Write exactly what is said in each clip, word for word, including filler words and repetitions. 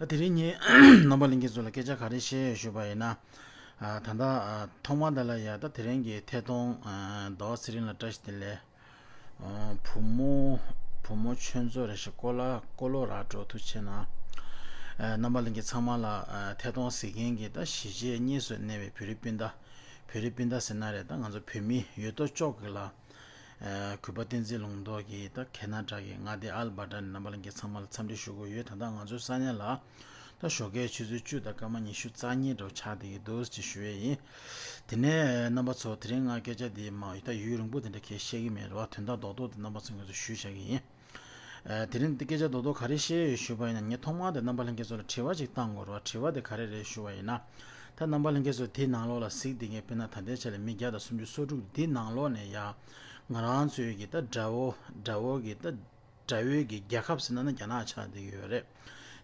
ད་དེ་རིང་ངས་རྣམ་པ་ལྷན་རྒྱས་ཚོ་ལ་སྐད་ཆ་ག་རེ་བཤད་ཡོད་ཞུས་པ་ཡིན་ན། ཨ། ད་ལྟ་ཨ་ཐོག་མ་དེ་ལ་ཡ་ད་དེ་རིང་གི་ཐད་གཏོང་ཨ་ཟླ་བ་ཚེ་རིང་ལ་བཀྲ་ཤིས་བདེ་ལེགས། ཨ་བུ་མོ་བུ་མོ་ཆོས་མཚོ་རེད་ཤག་ཀོ་ལ་ཀོ་ལོ་ར་ཌོ་ཐུག་ཆེ་ན། ཨ་རྣམ་པ་ལྷན་རྒྱས་ཚང་མ་ལ་ཨ་ཐད་གཏོང་གཟིགས་མཁན་གྱི་ད་གཞིས་བྱེས་གཉིས་སུ་གནས་པའི་བོད་རིགས་སྤུན་ཟླ། བོད་རིགས་སྤུན་ཟླ་ཟེར་ན་རེད། ད་ང་ཚོ་བོད་མི་ཡོད་དོ་ཅོག་གི་ལ། ཨ་གུས་པ་བསྟན་འཛིན་ལུང་རྟོགས་ཀྱིས་ད་ཁེ་ན་ཌ་གི་མངའ་སྡེ་ཨལ་བྷར་ཊ་ནས་རྣམ་པ་ལྷན་རྒྱས་ཚང་མ་ལ་འཚམས་འདྲི་ཞུ་གི་ཡོད། ད་ལྟ་ང་ཚོའི་ས་གནས་ལ་ད་ཞོགས་ཀའི་ཆུ་ཚོད་བཅུ་དང་སྐར་མ་ཉི་ཤུ་རྩ་གཉིས་འདྲ་བོ་ཆགས་བསྡད་ཀྱི་འདུག་ཅེས་ཞུ་ཡས་ཡིན། དེ་ནས་རྣམ་པ་ཚོ་དེ་རིང་ང་སྐད་ཆ་འདི་མ་ད་ཡུན་རིང་པོ་དེ་འདྲ་གས་བཤད་ཀྱི་མེད་རེད་བ། དོན་དག་རྡོག་རྡོག་དེ་རྣམ་པ་ཚོ་ངོས་སུ་ཞུས་བཞག་གི་ཡིན། ཨ་དེ་རིང་འདི་སྐད་ཆ་རྡོག་རྡོག་ག་རེ་བཤད་ཡོད་ཞུས་པ་ཡིན་ན། ངས་ཐོག་མར་དེ་རྣམ་པ་ལྷན་རྒྱས་ཚོ་ལ་དྲི་བ་ཅིག་བཏང་དགོས་རེད་བ། དྲི་བ་དེ་ག་རེ་རེད་ཞུས་པ་ཡིན་ན། ད་རྣམ་པ་ལྷན་རྒྱས་ཚོ་དེའི་ནང་ལོགས་ལ་གཟིགས་བསྡད་མཁན་དཔེར་ན་ད་ལྟའི་ཆ་ལ་མི་བརྒྱ་དང་སུམ་ཅུ་སོ་དྲུག་འདི་ནང་ལོགས་ནས་ཡ་ང་རང་ཚོའི་གི་ད་དགྲ་བོ་དགྲ་བོ་གི་ད་དགྲ་བོའི་གི་རྒྱལ་ཁབ་ཟེར་ན་ན་རྒྱ་ནག་ཆགས་བསྡད་ཀྱི་ཡོད་རེད།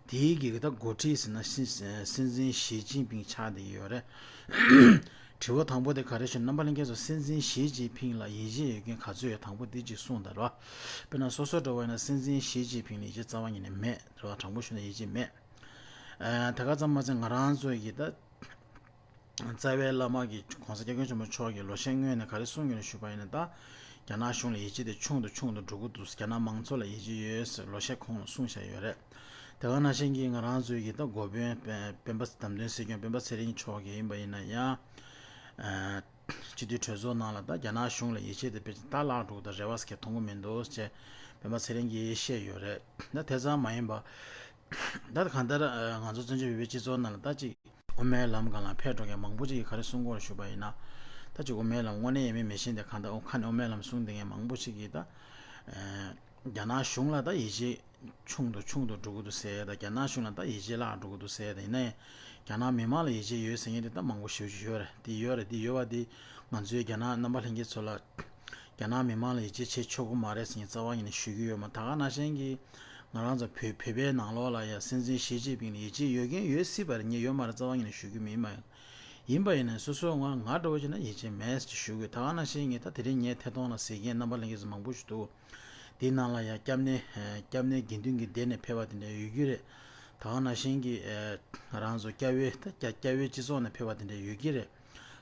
དེའི་གི་ད་འགོ་ཁྲིད་ཟེར་ན་སྲིད་སྲིད་འཛིན་ཞི་ཅིན་ཕིང་ཆགས་བསྡད་ཀྱི་ཡོད་རེད། དྲི་བ་དང་པོ་དེ་ག་རེ་ཞུ། རྣམ་པ་ལྷན་རྒྱས་ཚོ་སྲིད་འཛིན་ཞི་ཅིན་ཕིང་ལ་ཡིད་ཆེས་ཡོད་མཁན་ག་ཚོད་ཡོད། དང་པོ་འདི་གཅིག་གསུངས་དང་ར། དཔེར་ན་སོ་སོ་འདྲ་བོ་ཡིན་ན་སྲིད་འཛིན་ཞི་ཅིན་ཕིང་ལ་ཡིད་ཆེས་རྩ་བ་ཉིད་ནས་མེད་རེད་བ། དྲང་པོ་ཞུ་ན་ཡིད་ཆེས་མེད། ཨ་དེ་ག་ཙམ་མ་ཟད་ང་རང་ཚོ་ཡི་ད་རྩ་བའི་བླ་མ་གི་༸གོང་ས་༸སྐྱབས་མགོན་ཆེན་པོ་མཆོག་གིས་ལོ་ཤས་སྔོན་ནས་ག་རེ་གསུངས་ཡོད་ན་ཞུས་པ་ཡིན་ན། ད་རྒྱ་ནག་གཞུང་ལ་ཡིད་ཆེས་དེ་ཆུང་དུ་ཆུང་དུ་འགྲོ་གི་འདུག་རྒྱ་ནག་མང་ཚོགས་ལ་ཡིད་ཆེས་ཡོད་ཟེར་ལོ་ཤས་གོང་ལ་གསུངས་བཞག་ཡོད་རེད། དེ་ག་ནང་བཞིན་གྱི་ང་རང་ཚོའི་གི་ད་འགོ་དཔོན་སྤེན་པ་བདམས་ཐོན་སྲིད་སྐྱོང་སྤེན་པ་ཚེ་རིང་མཆོག་གིས་ཡིན་པ་ཡིན་ན་ཡང་། སྤྱི་འཐུས་གྲོས་ཚོགས་ནང་ལ་ད་རྒྱ་ནག་གཞུང་ལ་ཡིད་ཆེས་དེ་དཔེ་ཆ་ད་བརླག་འགྲོ་གི་འདུག་རེ་བ་སྐྱེ་མཐོང་གི་མི་འདུག་ཅེས་སྤེན་པ་ཚེ་རིང་གིས་བཤད་ཡོད་རེད། ད་དེ་ཙམ་མ་ཡིན་པ། ད་གང་ལྟར་ང་ཚོ་བཙན་བྱོལ་བོད་པའི་སྤྱི་ཚོགས་ནང་ལ་ད་ཅིག་དབུ་མའི་ལམ་སྒང་ལ་ཕེབས་འགྲོ་མཁན་མང་པོ་ཅིག་གིས་ག་རེ་གསུང་གི་ཡོད་ཞུས་པ་ཡིན་ན། ད་ཅིག་དབུ་མའི་ལམ་དངོས་གནས་ཡིན་མིན་མི་ཤེས་ཏེ། གང་ལྟར་ཁ་ནས་དབུ་མའི་ལམ་གསུང་བསྡད་མཁན་མང་པོ་ཅིག་གིས་ད་རྒྱ་ནག་གཞུང་ལ་ད་ཡིད་ཆེས་ཆུང་དུ་ཆུང་དུ་འགྲོ་གི་འདུག་ཟེར། ད་རྒྱ་ནག་གཞུང་ལ་ད་ཡིད་ཆེས་བརླག་འགྲོ་གི་འདུག་ཟེར། ད་ཡིན་ན་ཡང་རྒྱ་ནག་མི་མང་ལ་ཡིད་ཆེས་ཡོད་ཟེར་མཁན་དེ་ད་མང་པོ་ཞེ་པོ་ཅིག་ཡོད་རེད། དེ་ཡོད་རེད། དེ་ཡོད་པ་དེ་ང་ཚོའི་རྒྱ་ནག་རྣམ་པ་ལྷན་རྒྱས་ཚོ་ལ་རྒྱ་ནག་མི་མང་ལ་ཡིད་ཆེས་བྱེད་ཆོག་གི་མ་རེད་ཟེར་མཁན་རྩ་བ་ཉིད་ནས་ཞུ་གི་ཡོད་མ། ད་ག་ནང་བཞིན་གྱི་ང་རང་ཚོ་བོད་བོད་པའི་ནང་ལོགས་ལ་ཡང་སྲིད་འཛིན་ཞི་ཅིན་ཕིང་ལ་ཡིད་ཆེས་ཡོད་མཁན་ཡོད་སྲིད་པ་རེད། ངས་ཡོད་མ་རེད་རྩ་བ་ཉིད་ནས་ཞུ་གི་མིན་མ། ཡིན་པ་ཡིན་ན་སོ་སོ་ང་ང་འདྲ་བོ་བྱས་ན་ཡིད་ཆེས་མེད་ཅེས་ཞུ་དགོས། ད་ག་ནང་བཞིན་ངས་ད་དེ་རིང་ངའི་ཐད་གཏོང་ལ་གཟིགས་མཁན་རྣམ་པ་ལྷན་རྒྱས་ཚོ་མང་པོ་ཞིག་འདུག་དེའི་ནང་ལ་ཡང་སྐྱབས་གནས་སྐྱབས་གནས་དགེ་འདུན་གྱི་སྡེ་ནས་ཕེབས་པ་དེ་འདྲ་ཡོད་ཀྱི་རེད། ད་ག་ནང་བཞིན་གྱི་ང་རང་ཚོ་སྐྱ་བོའི་ད་སྐྱ་སྐྱ་བོའི་སྤྱི་ཚོགས་ནས་ཕེབས་པ་དེ་འདྲ་ཡོད་ཀྱི་རེད།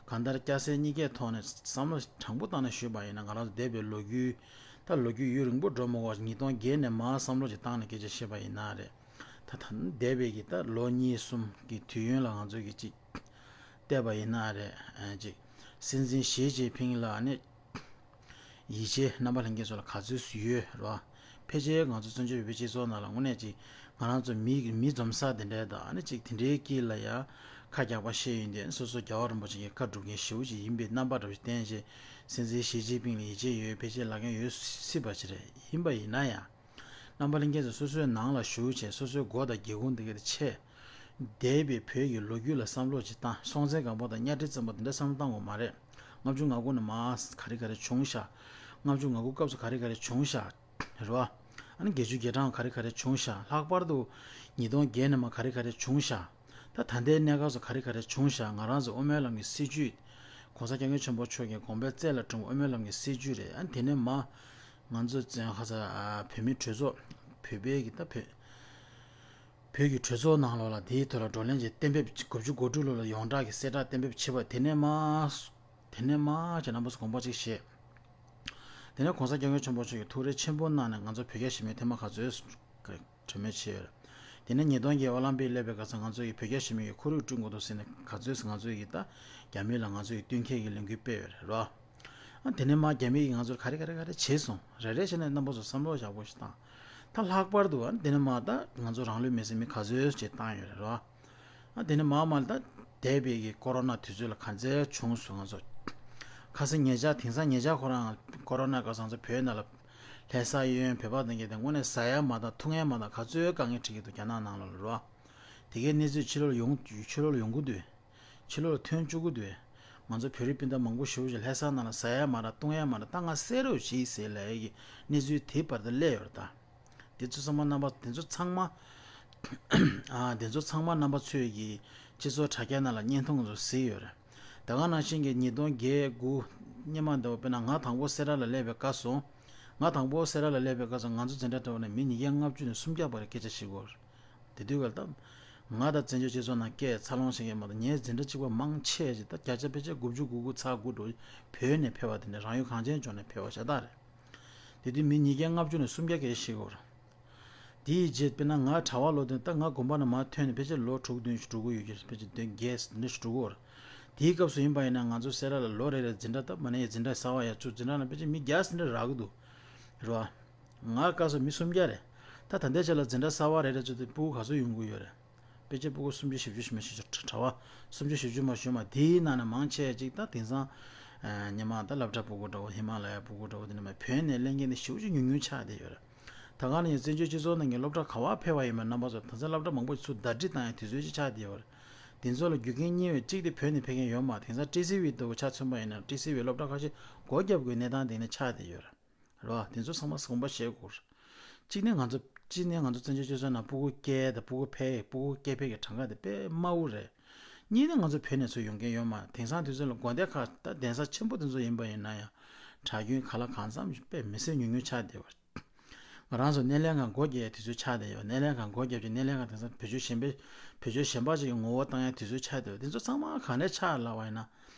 གང་ལྟར་སྐྱ་སེར་གཉིས་ཀའི་ཐོག་ནས་བསམ་བློ་དྲང་པོ་བཏང་ནས་ཞུས་པ་ཡིན་ན། ང་རང་ཚོ་འདས་པའི་ལོ་རྒྱུས་ད་ལོ་རྒྱུས་ཡུན་རིང་པོ་འགྲོ་མ་དགོས། ཉིས་སྟོང་བརྒྱད་ནས་མར་བསམ་བློ་ཅིག་བཏང་ནས་སྐད་ཆ་བཤད་པ་ཡིན་ན་རེད། ད་ད་འདས་པའི་གི་ད་ལོ་གཉིས་གསུམ་གི་དུས་ཡུན་ལ་ང་ཚོ་གི་ཅིག་བལྟས་པ་ཡིན་ན་རེད། ཨ་ཅིག་སྲིད་འཛིན་ཞི་ཅིན་ཕིང་ལ་ནི་ཡིད་ཆེས་རྣམ་པ་ལྷན་རྒྱས་ཚོ་ལ་ག་ཚོད་ཡོད་རེད་བ། ཕལ་ཆེར་ང་ཚོ་བཙན་བྱོལ་བོད་པའི་སྤྱི་ཚོགས་ནང་ལ་དངོས་གནས་ཅིག་ང་རང་ཚོ་མི་མི་འཛོམས་ས་དེ་འདྲའི་དང་ནི་ཅིག་དེ་འདྲའི་དཀྱིལ་ལ་ཡ་ཁ་རྒྱག་པ་བཤད་ཡོང་དུས། སོ་སོ་རྒྱལ་བ་རིན་པོ་ཆེ་གི་བཀའ་སྒྲུབ་མཁན་ཞེ་པོ་ཅིག་ཡིན་པའི་རྣམ་པ་འདྲ་བོ་ཞིག་བསྟན་བྱས། སྲིད་འཛིན་ཞི་ཅིན་ཕིང་ལ་ཡིད་ཆེས་ཡོད། ཕལ་ཆེར་ལབ་མཁན་ཡོད་སྲིད་པ་ཅིག་རེད། ཡིན་པ་ཡིན་ན་ཡང་། རྣམ་པ་ལྷན་རྒྱས་ཚོ་སོ་སོའི་ནང་ལ་བཞུགས་བྱས། སོ་སོའི་མགོ་དང་སྒེའུ་ཁུང་དེ་ག་དེ་ཕྱེ། འདས་པའི་བོད་ཀྱི་ལོ་རྒྱུས་ལ་བསམ་བློ་ཅིག་བཏང་། སྲོང་བཙན་སྒམ་པོ་དང་གཉའ་ཁྲི་བཙན་པོ་དེ་འདྲ་བསམ་བློ་བཏང་དགོས་མ་རེད། ལྔ་བཅུ་ང་དགུ་ནས་མར་ག་རེ་ག་རེ་བྱུང་ཤག་ལྔ་བཅུ་ང་དགུ་སྐབས་སུ་ག་རེ་ག་རེ་བྱུང་ཤག་རེད་བ། ཨ་ནི་བརྒྱད་ཅུ་རྒྱལ་ཐང་ག་རེ་ག་རེ་བྱུང་ཤག་ལྷག་པར་དུ་ཉིས་སྟོང་བརྒྱད་ནས་མར་ག་རེ་ག་རེ་བྱུང་ཤག་ད་ད་ལྟའི་གནས་སྐབས་སུ་ག་རེ་ག་རེ་བྱུང་ཤག་ང་རང་ཚོ་དབུ་མའི་ལམ་གྱི་སྲིད་བྱུས། ༸གོང་ས་༸སྐྱབས་མགོན་ཆེན་པོ་མཆོག་གི་དགོངས་པའི་རྩལ་ལ་དྲངས་པའི་དབུ་མའི་ལམ་གྱི་སྲིད་བྱུས་རེད། ཨ་ནི་དེ་ནས་མར་ང་ཚོ་བཙན་ཁ་ས་ཨ་བོད་མིའི་གྲོས་ཚོགས། བོད་པའི་གི་ད་བོད་བོད་ཀྱི་གྲོས་ཚོགས་ནང་ལོགས་ལ་དེའི་ཐོག་ལ་བགྲོ་གླེང་བྱས། གཏན་འབེབས་དགུ་བཅུ་གོ་དྲུག་ལོ་ལ་ཡོངས་གྲགས་ཀྱི་གསལ་བསྒྲགས་གཏན་འབེབས་བྱས་པ། དེ་ནས་མར་དེ་ནས་མར་ཁྱེད་རྣམ་པ་ཚོ་དགོངས་པ་གཅིག་བཞེས། དེ་ནས་༸གོང་ས་༸སྐྱབས་མགོན་ཆེན་པོ་མཆོག་གིས་ཐུགས་རེ་ཆེན་པོ་གནང་ནས་ང་ཚོ་བོད་རྒྱ་ཞི་མོལ་ཐེངས་མ་ག་ཚོད་གྲོས་མོལ་བྱས་ཡོད་རེད། དེ་ནས་ཉིས་སྟོང་བརྒྱད་ཨོ་ལམ་པིག་སླེབས་པའི་སྐབས་སུ་ང་ཚོ་ཡིས་བོད་རྒྱ་ཞི་མོལ་གྱི་ཁོར་ཡུག་བསྐྲུན་དགོས་འདུག་ཟེར་ནས་ག་ཚོད་ང་ཚོ་ཡིས་ད་རྒྱ་མི་ལ་ང་ཚོ་ཡིས་བསྟུན་མཁས་ཀྱི་ལས་འགུལ་སྤེལ་ཡོད་རེད་རོ། ཨ་དེ་ནས་མར་རྒྱ་མི་གིས་ང་ཚོར་ག་རེ་ག་རེ་ག་རེ་བྱས་སོང་། རེ་རེ་བྱས་ནས་རྣམ་པ་ཚོ་བསམ་བློ་ཡག་པོ་ཞིག་བཏང་། ད་ལྷག་པར་དུ་ཨ་དེ་ནས་མར་ད་ང་ཚོ་རང་ལུས་མེར་སྲེག་མི་ག་ཚོད་ཅིག་བཏང་ཡོད་རེད་རོ། ཨ་དེ་ནས་མར་མར་ད་འདས་པའི་གི་ཀོ་རོ་ན་དུས་ཚོད་ལ་ག་ཚད་བྱུང་སོང་། ང་ཚོ་ཁ་སང་ཉེ་ཆར་དེང་སང་ཉེ་ཆར་ཁོ་རང་ཀོ་རོ་ན་སྐབས་སུ་ང་ཚོ་བོད་ནང་ལ་ལྷ་ས་གཡས་གཡོན་བོད་པ་དང་གི་དེ་དངོས་གནས་ཟ་ཡ་མ་དང་འཐུང་ཡ་མ་དང་ག་ཚོད་དཀའ་ངལ་འཕྲད་ཀྱི་འདུག་རྒྱ་ནག་ནང་ལོགས་ལ་རོ། དེ་གའི་གནས་ཚུལ་ཕྱི་ལོགས་ལ་ཡོང་ཕྱི་ལོགས་ལ་ཡོང་གི་འདུག་ཕྱི་ལོགས་ལ་ཐོན་བཅུག་གི་འདུག་ང་ཚོ་བོད་རིགས་སྤུན་ཟླ་མང་པོ་ཞེ་པོ་ཅིག་ལྷ་ས་ནང་ལ་ཟ་ཡ་མ་རག་འཐུང་ཡ་མ་རག་ད་ང་བསད་རོགས་གྱིས་ཟེར་ལབ་ཡ་གི་གནས་ཚུལ་དེའི་བར་དུ་སླེབས་ཡོད་རེད་ད། དེ་ཚོ་ཚང་མ་རྣམ་པ་དེ་ཚོ་ཚང་མ། ཨ་དེ་ཚོ་ཚང་མ་རྣམ་པ་ཚོས་ཀྱི་སྤྱི་ཚོགས་དྲ་རྒྱ་ནང་ལ་བརྙན་ཐུང་ཚོ་གཟིགས་ཡོད་རེད། ད་ག་ནང་བཞིན་གྱི་ཉིས་སྟོང་བརྒྱད་དགུ་སྔོན་མ་འདྲ་བོ་དཔེར་ན་ང་དང་པོ་སེ་ར་ལ་སླེབས་པའི་སྐབས་སུ། ང་དང་པོ་སེ་ར་ལ་སླེབས་པའི་སྐབས་སུ་ང་ཚོ་འཛིན་གྲྭ་འདྲ་བོ་ནས་མི་ཉིས་བརྒྱ་ལྔ་བཅུ་ནས་སུམ་བརྒྱ་བར་སྐད་ཆ་བཤད་ཀྱི་ཡོད་རེད། དེ་དུས་ཀ་ལ་ད་ ང་དང་བཙན་བྱོལ་སྤྱི་ཚོགས་ནང་སྐད་འཚར་ལོངས་བྱེད་མཁན་མ་གཏོགས་ངའི་འཛིན་གྲྭ་གཅིག་པ་མང་ཆེ་ཞིག་ད་བརྒྱ་ཆ་ཕལ་ཆེར་དགུ་བཅུ་གོ་དགུ་ཚེག་དགུ་འགྲོ་བོད་ནས་ཕེབས་པ་དེ་འདྲ་རང་ཡུལ་གངས་ཅན་ལྗོངས་ནས་ཕེབས་པ་ཤ་སྟག་རེད། དེ་དུས་མི་ཉིས་བརྒྱ་ལྔ་བཅུ་ནས་སུམ་བརྒྱ་སྐད་ཤེས་ཀྱི་ཡོད་རེད། དེའི་རྗེས་དཔེར་ན་ང་གྲྭ་པ་ལོ་དེ་ད་ང་དགོན་པ་ནས་མར་ཐོན་ནས་ཕལ་ཆེར་ལོ་དྲུག་བདུན་ཞིག་འགྲོ་གི་ཡོད་ཀྱི་རེད། ཕལ་ཆེར་བདུན་བརྒྱད་འདི་འདྲ་ཞིག་འགྲོ་གི་ཡོད་རེད། དེའི་སྐབས་སུ་ཡིན་པ་ཡིན་ན་ང་ཚོ་སེ་ར་ལ་ལོ་རེ་རེར་འཛིན་གྲྭ་ད་མ་ནས་འཛིན་གྲྭ་གསར་པ་ཡར་བཙུགས། འཛིན་གྲྭ་ནང་ཕལ་ཆེར་མི་བརྒྱ་ཙམ་འདྲ་རག་གི་འདུག་རེད་བ། ང་སྐབས་སུ་མི་སུམ་བརྒྱ་རེད། ད་ད་ལྟའི་ཆ་ལ་འཛིན་གྲྭ་གསར་པ་རེ་རེ་བཙུགས་དུས་ཕྲུ་གུ་ག་ཚོད་ཡོང་གི་ཡོད་རེད། ཕལ་ཆེར་ཕྲུ་གུ་སུམ་ཅུ་བཞི་བཅུ་ཞིག་མ་ཞིག་གྲྭ་པ་སུམ་ཅུ་བཞི་བཅུ་མ་ཞུ་མ་དེའི་ནང་ནས་མང་ཆེ་ཅིག་ད་དེང་སང་ཉི་མ་ད་སློབ་གྲྭ་ཕྲུ་གུ་འདྲ་བོ་ཧི་མ་ལ་ཡ་ཕྲུ་གུ་འདྲ་བོ་དེ་འདྲ་མ་བོད་ནས་སླེབས་མཁན་དེ་ཞེ་པོ་ཅིག་ཉུང་ཉུང་ཆགས་བསྡད་ཡོད་རེད། ད་ག་ནས་ཡང་བཙན་བྱོལ་སྤྱི་ཚོགས་ནང་གི་སློབ་གྲྭ་ག་པར་ཕེབས་པ་ཡིན་པ་རྣམ་པ་ཚོ་ད་ཆ་སློབ་གྲྭ་མང་པོ་ཚུར་ཟླ་སྒྲིལ་བཏང་ཡ་དུས་ཚོད་ཅིག་ཆགས་བསྡད་ཡོད་རེད། དེ་ཚོ་ལ་རྒྱུ་རྐྱེན་གཉིས་པའི་གཅིག་དེ་བོད་ནས་ཕེབས་མཁན་ཡོད་མ་རེད། དེང་སང་ཊི་སི་ཝི་ལྟ་བུ་ཆ་མཚོན་པ་ཡིན་ན་ཊི་སི་ཝི་སློབ་གྲྭ་ཁ་ཤས་སྒོ་བརྒྱབ་དགོས་གནས་སྟངས་དེ་ནས་ཆགས་བསྡད་ཡོད་རེད། རེད་བ། དེ་ཚོ་ཚང་མ་དགོངས་པ་བཞེས་དགོས་རེད། གཅིག་ནས་ང་ཚོ་གཅིག་ནས་ང་ཚོ་བཙན་བྱོལ་སྤྱི་ཚོགས་ནང་ཕྲུ་གུ་སྐྱེས་དང་ཕྲུ་གུ་ཕལ་ཕྲུ་གུ་སྐྱེ་འཕེལ་གྱི་གྲངས་ཀ་དེ་དཔེ་དམའ་བོ་རེད། གཉིས་ནས་ང་ཚོ་བོད་ནས་ཚུར་ཡོང་མཁན་ཡོད་མ་རེད། དེང་སང་དུས་ཚོད་ལ་དགོན་སྡེ་ཁག་ད་གདན་ས་ཆེན་པོ་དེ་ཚོ་ཡིན་པ་ཡིན་ན་ཡང་གྲྭ་རྒྱུན་ག་ལ་གང་འཚམ་ཞིག་དཔེ་མི་སེར་ཉུང་ཉུང་ཆགས་བསྡད་པ་རེད། ང་རང་ཚོ་སྣེ་ལེན་ཁང་སྒོ་རྒྱག་ཡའི་དུས་ཚོད་ཆགས་བསྡད་ཡོད། སྣེ་ལེན་ཁང་སྒོ་རྒྱབ་ཀྱི་སྣེ་ལེན་ཁང་དེང་སང་བོད་ཆོས་གཞན་པའི་བོད་ཆོས་གཞན་པ་ཅིག་གི་ངོ་བོ་བཏང་ཡའི་དུས་ཚོད་ཆགས་བསྡད་ཡོད། དེ་ཚོ་ཚང་མ་ག་ནས་ཆགས་ལབ་པ་ཡིན་ན།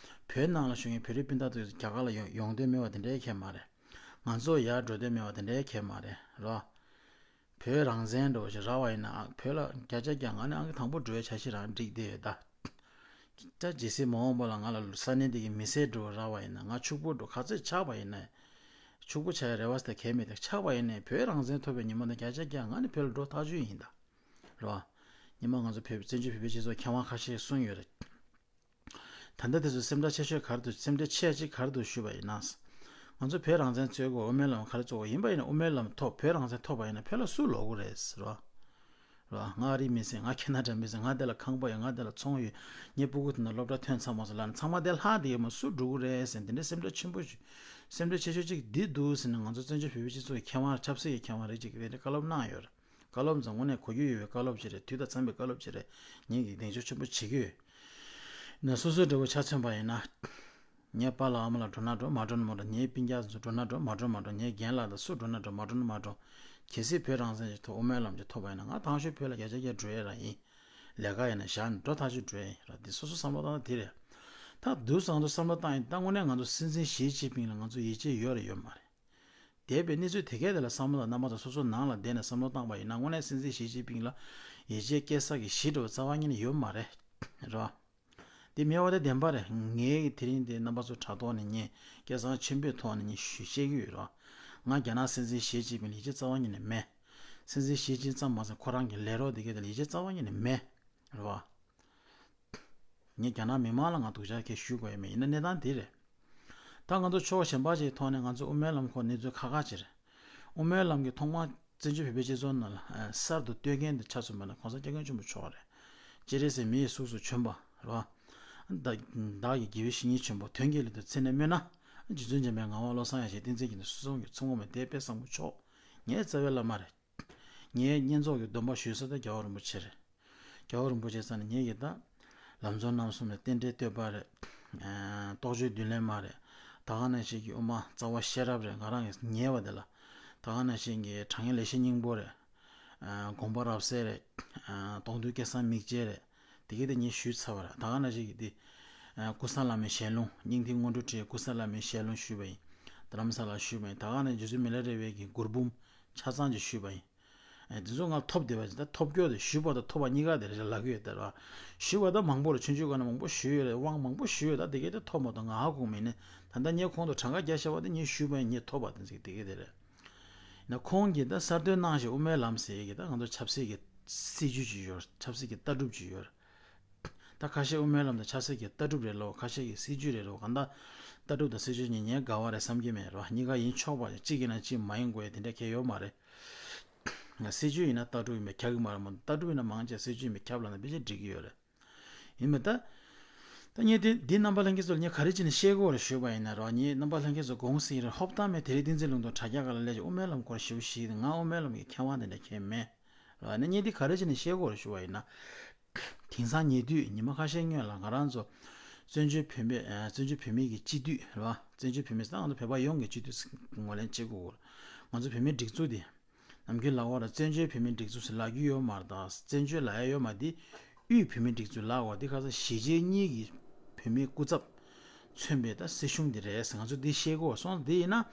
བོད་ནང་ལ་བཞུགས་མཁན་བོད་རིགས་སྤུན་ཟླ་དེ་ཚོ་རྒྱ་གར་ལ་ཡོང་ཡོང་འདོད་མེད་པ་དེ་འདྲའི་ཁེལ་མ་རེད། ང་ཚོ་ཡར་འགྲོ་འདོད་མེད་པ་དེ་འདྲའི་ཁེལ་མ་རེད་རོ། བོད་རང་བཙན་འདྲ་བོ་ཞིག་རག་པ་ཡིན་ན་ཨ་བོད་ལ་བརྒྱ་ཆ་བརྒྱ་ང་ནི་ཨང་ཀི་དང་པོ་འགྲོ་བའི་འཆར་གཞི་རང་བསྒྲིགས་བསྡད་ཡོད་ད། ད་ཇི་སྲིད་མ་འོངས་པ་ལ་ང་ལ་ས་གནས་འདི་གི་མི་སེར་འདྲ་བོ་རག་པ་ཡིན་ན། ང་ཕྱུག་པོ་འདྲ་བོ་ག་ཚོད་ཆགས་པ་ཡིན་ན། ཕྱུག་པོ་ཆགས་ཡ་རེ་བ་ཟེར་གང་ཡང་མེད་དེ། ཆགས་པ་ཡིན་ན་བོད་རང་བཙན་ཐོབ་པའི་ཉིན་མོ་ནས་བརྒྱ་ཆ་བརྒྱ་ང་ནི་བོད་ལ་འགྲོ་ཐག་ཆོད་ཡིན་ད། རེད་བ། ཉི་མ་ང་ཚོ་བོད་བཙན་བྱོལ་བོད་པའི་སྤྱི་ཚོགས་མཁས་དབང་ཁ་ཤས་གསུངས་ཡོད་རེད། ད་ལྟ་དེ་ཚོ་སེམས་ཁྲལ་ཆེ་ཤོས་ག་རེ་འདུག་སེམས་ཁྲལ་ཆེ་ཆེ་ག་རེ་འདུག་ཞུས་པ་ཡིན་ན། ང་ཚོ་བོད་རང་བཙན་རྩོད་དགོས། དབུ་མའི་ལམ་ག་རེ་རྩོད་དགོས། ཡིན་པ་ཡིན་ན་དབུ་མའི་ལམ་ཐོབ་བོད་རང་བཙན་ཐོབ་པ་ཡིན་ན་བོད་ལ་སུ་ལོག་གི་རེད་ཟེར་བ། རེད་བ། ང་ཨ་རིའི་མི་སེར། ང་ཁེ་ན་ཌ་མི་སེར། ང་དེ་ལ་ཁང་པ་ཡོད། ང་དེ་ལ་ཚོང་ཡོད། ངའི་སྤུ་གུ་དེ་ན་སློབ་གྲྭ་ཐོན་ཚར་མ་སོང་ལབ་ན་ཚང་མ་དེ་ལྷག་བསྡད་ཡོད་མ། སུ་འགྲོ་གི་རེད་ཟེར་འདི་འདྲའི་སེམས་ཁྲལ་ཆེན་པོ་ཞིག་སེམས་ཁྲལ་ཆེ་ཤོས་གཅིག་འདི་འདུག་ཟེར་ནས་ང་ཚོ་བཙན་བྱོལ་བོད་པའི་སྤྱི་ཚོགས་ཀྱི་མཁས་དབང་ཆབ་སྲིད་ཀྱི་མཁས་དབང་རེ་གཅིག་གིས་དེ་འདྲའི་བཀའ་སློབ་གནང་ཡོད་རེད། བཀའ་སློབ་ཚོ་དངོས་གནས་གོ་རྒྱུ་ཡོད་པའི་བཀའ་སློབ་ཅིག་རེད། དུས་དང་འཚམས་པའི་བཀའ་སློབ་ཅིག་རེད། ངེད་ཀྱིས་གདེང་འཇོག་ཆེན་པོ་བྱེད་ཀྱི་ཡོད། ན་སོ་སོའི་འདྲ་བོ་ཆ་མཚོན་པ་ཡིན་ན། ངའི་པཱ་ལགས་ཨ་མ་ལགས་འགྲོ་ན་འགྲོ། མ་འགྲོ་ན་མ་འགྲོ། ངའི་སྤུན་ཀྱག་ཚོ་འགྲོ་ན་འགྲོ། མ་འགྲོ་ན་མ་འགྲོ། ངའི་རྒན་ལགས་དང་སུ་འགྲོ་ན་འགྲོ། མ་འགྲོ་ན་མ་འགྲོ། གལ་སྲིད་བོད་རང་བཙན་ཞིག་ཐོབ་དབུ་མའི་ལམ་ཞིག་ཐོབ་པ་ཡིན་ན་ང་དང་ཤོས་བོད་ལ་བརྒྱ་ཆ་བརྒྱ་འགྲོ་ཡས་རང་ཡིན། ལས་ཀ་ཡིན་ན་བཞག་ནས་འགྲོ་ཐག་ཆོད་འགྲོ་ཡས་ཡིན་ར། འདི་སོ་སོ་བསམ་བློ་བཏང་ན་དེ་རེད། ད་འདུག་སང་དུ་བསམ་བློ་བཏང་ཡིན། ད་དངོས་གནས་ང་ཚོ་སྲིད་འཛིན་ཞི་ཅིན་ཕིང་ལ་ང་ཚོ་ཡིད་ཆེས་ཡོད་རེད་ཡོད་མ་རེད། འདས་པའི་གནས་ཚུལ་དེ་གས་དེ་ལ་བསམ་བློ་དང་རྣམ་པ་ཚོ་སོ་སོ་ནང་ལ་བསྡད་ནས་བསམ་བློ་བཏང་པ་ཡིན་ན་དངོས་གནས་སྲིད་འཛིན་ཞི་ཅིན་ཕིང་ལ་ཡིད་ཆེས་སྐྱེ་ས་གི་གཞི་འདྲ་བོ་རྩ་བ་ཉིད་ནས་ཡོད་མ་རེད། རེད་བ། འདི་སྨྲས་པ་དེ་བདེན་པ་རེད། ངས་དེ་རིང་དེ་རྣམ་པ་ཚོ་དྲ་ཐོག་ནས་ངས་སྐད་གསང་ཆེན་པོའི་ཐོག་ནས་ངས་ཞུ་བཤད་ཀྱི་ཡོད་རེད་བ། ང་རྒྱ་ནག་སྲིད་འཛིན་ཞི་ཅིན་ཕིང་ལ་ཡིད་ཆེས་རྩ་བ་ཉིད་ནས་མེད། སྲིད་འཛིན་ཞི་ཅིན་ཙམ་མ་ཟད་ཁོ་རང་གི་ལས་རོགས་དེ་གས་དེ་ལ་ཡིད་ཆེས་རྩ་བ་ཉིད་ནས་མེད། རེད་བ། ངས་རྒྱ་ནག་མི་མང་ལ་ང་སྡུག་ཅག་གས་ཞུ་དགོས་ཡ་མེད། ཡིན་ན་གནས་སྟངས་འདི་རེད། ད་ང་ཚོ་ཕྱོགས་གཞན་པ་ཞིག་ཐོག་ནས་ང་ཚོ་དབུ་མའི་ལམ་སྐོར་གནས་ཚུལ་ཁག་ཁག་ཅིག་རེད། དབུ་མའི་ལམ་གྱི་ཐོག་མར་བཙན་བྱོལ་བོད་པའི་སྤྱི་ཚོགས་ནང་ལ་ཨ་གསར་དུ་བཏོད་མཁན་དེ་ཆ་མཚོན་པ་ན་གོང་ས་སྐྱབས་མགོན་ཆེན་པོ་མཆོག་རེད། སྤྱན་རས་གཟིགས་མི་ཡི་གཟུགས་སུ་བྱོན་པ་རེད་བ། བདག་བདག་གི་དགེ་བའི་བཤེས་གཉེན་ཆེན་པོ། དོན་གྱི་སླད་དུ་ཚེ་ནས་སྨོན་ན། རྗེ་བཙུན་འཇམ་པའི་ངག་དབང་བློ་བཟང་ཡེ་ཤེས་བསྟན་འཛིན་རྒྱལ་མཚན་གསུང་འབུམ་གྱི་ཚོགས་ངོ་མ་དེ་དཔེ་བཟང་པོ་མཆོག་ངའི་རྩ་བའི་བླ་མ་རེད། ངའི་བསྙེན་རྫོགས་ཀྱི་སྡོམ་པ་ཞུ་ས་དེ་རྒྱལ་བ་རིན་པོ་ཆེ་རེད། རྒྱལ་བ་རིན་པོ་ཆེ་ས་ནས་ངེད་ཀྱི་ད་ལམ་གཙོ་རྣམ་གསུམ་རེད། རྟེན་འབྲེལ་བསྟོད་པ་རེད། རྟོགས་བརྗོད་མདུན་ལེགས་མ་རེད། ད་ག་ནང་བཞིན་གྱི་དབུ་མ་རྩ་བ་ཤེས་རབ་རེད། ང་རང་གིས་ཉེ་བ་དེ་ལ་ད་ག་ནང་བཞིན་གྱི་དྲང་ངེས་ལེགས་བཤད་སྙིང་པོ་རེད། དགོངས་པ་རབ་གསལ་རེད། སྟོང་ཐུན་སྐལ་བཟང་མིག་འབྱེད་རེད། དེ་གས་དེ་ངས་ཞུས་ཚར་བ་རེད། ད་ག་ནང་བཞིན་གྱི་དེ་ཀུན་བཟང་བླ་མའི་ཞལ་ལུང་། སྙིང་ཐིག་སྔོན་འགྲོ་བྲིས་ཀུན་བཟང་བླ་མའི་ཞལ་ལུང་ཞུས་པ་ཡིན། རྡ་རམ་ས་ལར་ཞུས་པ་ཡིན། ད་ག་ནང་རྗེ་བཙུན་མི་ལ་རས་པའི་གི་མགུར་འབུམ་ཆ་ཚང་ཅིག་ཞུས་པ་ཡིན། ཨེ། དེ་ཚོ་ང་ཐོབ་བསྡད་པ་ཅིག་ད་ཐོབ་སྐྱོ་དེ་ཞུས་པ་དང་ཐོབ་པ་གཉིས་ཀ་དེ་རེད་ལབ་ཀྱི་ཡོད་དེ་ར། ཞུས་པ་ད་མང་པོ་རེད། ཆུང་ཆུང་སྒང་ནས་མང་པོ་ཞུས་ཡོད་རེད། དབང་མང་པོ་ཞུས་ཡོད། ད་དེ་གས་དེ་ཐོབ་མ་ཐོབ་ང་ཧ་གོ་མེད་ནས། ད་ལྟ་ངས་ཁོང་དུ་གྲངས་ཀ་བརྒྱ་བཤད་པ་དེ་ངས་ཞུས་པ་ཡིན། ངས་ཐོབ་པ་དེ་ཚིག་དེ་གས་དེ་རེད། ན་ཁོང་གིས་ད་གསར་གཏོད་གནང་ཞིག་དབུ་མའི་ལམ་ཟེར་ཡས་ཀྱི་ད་ང་ཚོ་ཆབ་སྲིད་ཀྱི་སྲིད་ཇུས་ཅིག་ཡོད། ཆབ་སྲིད་ཀྱི་ལྟ་གྲུབ་ཅིག་ཡོད། ད་ཁ་ཤས་དབུ་མའི་ལམ་དང་ཆབ་སྲིད་ཀྱི་ལྟ་གྲུབ་རེད་ལོ། ཁ་ཤས་ཀྱི་སྲིད་ཇུས་རེད་ལོ། གང་ལྟར་ལྟ་གྲུབ་དང་སྲིད་ཇུས་གཉིས་ངས་དགའ་བ་རེད་བསམ་གྱི་མེད་རོ། གཉིས་ཀ་ཡིན་ཆོག་པ་གཅིག་ཡིན་ན་གཅིག་མ་ཡིན་དགོས་ཡ་དེ་འདྲ་གལ་ཡོད་མ་རེད། ང་སྲིད་ཇུས་ཡིན་ན་ལྟ་གྲུབ་ཡིན་པས་ཁྱབ་ཀྱི་མ་རེད་མ་གཏོགས། ལྟ་གྲུབ་ཡིན་ན་མང་ཆེ་སྲིད་ཇུས་ཡིན་པས་ཁྱབ་ལབ་ན་ཕལ་ཆེར་འགྲིག་གི་ཡོད་རེད། ཡིན་པས་ད། ད་ངས་དེ་འདི་རྣམ་པ་ལྷན་རྒྱས་ཚོ་ལ་ངས་ག་རེ་བྱས་ནས་བཤད་དགོས་རེད་ཞུས་པ་ཡིན་ན་རོ། ངས་རྣམ་པ་ལྷན་རྒྱས་ཚོ་དགོངས་སེ་ཡིན་རེད། ཧོབ་ཏང་མེད་དེ་རིང་བསྟན་འཛིན་ལུང་རྟོགས་དྲ་རྒྱ་སྒང་ལ་སླེབས་ཀྱི་དབུ་མའི་ལམ་སྐོར་ཞེ་པོ་ཞིག་ང་དབུ་མའི་ལམ་གྱི་མཁས་དབང་དེ་འདྲ་མཁྱེན་མེད་རོ། ཨ་ནི་ངས་འདི་ག་རེ་བྱས་ནས་བཤད་དགོས་རེད་ཞུ་བ་ཡིན་ན། དེང་སང་ཉེ་དུས་ཉི་མ་ཁ་ཤས་སྔོན་ལ་ང་རང་ཚོ་བཙན་བྱོལ་བོད་མི་ཨ་བཙན་བྱོལ་བོད་མི་གི་སྤྱི་འཐུས་རེད་བ། བཙན་བྱོལ་བོད་མི་ཟེར་ན་ང་ཚོ་བོད་པ་ཡོངས་ཀྱི་སྤྱི་འཐུས་ངོས་ལེན་བྱེད་དགོས་རེད། ང་ཚོ་བོད་མིའི་སྒྲིག་འཛུགས་དེ་ ནམ་རྒྱུན་ལབ་པ་རེད། བཙན་བྱོལ་བོད་མིའི་སྒྲིག་འཛུགས་ཟེར་ལབ་རྒྱུ་ཡོད་མ་རེད། ད་བཙན་བྱོལ་ལབ་ཡ་ཡོད་མ་རེད། དབུས་བོད་མིའི་སྒྲིག་འཛུགས་ལབ་པ་འདི་ཁ་སང་གཞིས་བྱེས་གཉིས་ཀྱི་བོད་མིའི་སྐུ་ཚབ་མཚོན་པའི་ད་སྲིད་གཞུང་འདི་རེད་ཟེར། ང་ཚོ་འདི་ཤེས་དགོས་སོང་། འདི་ཡིན་ན་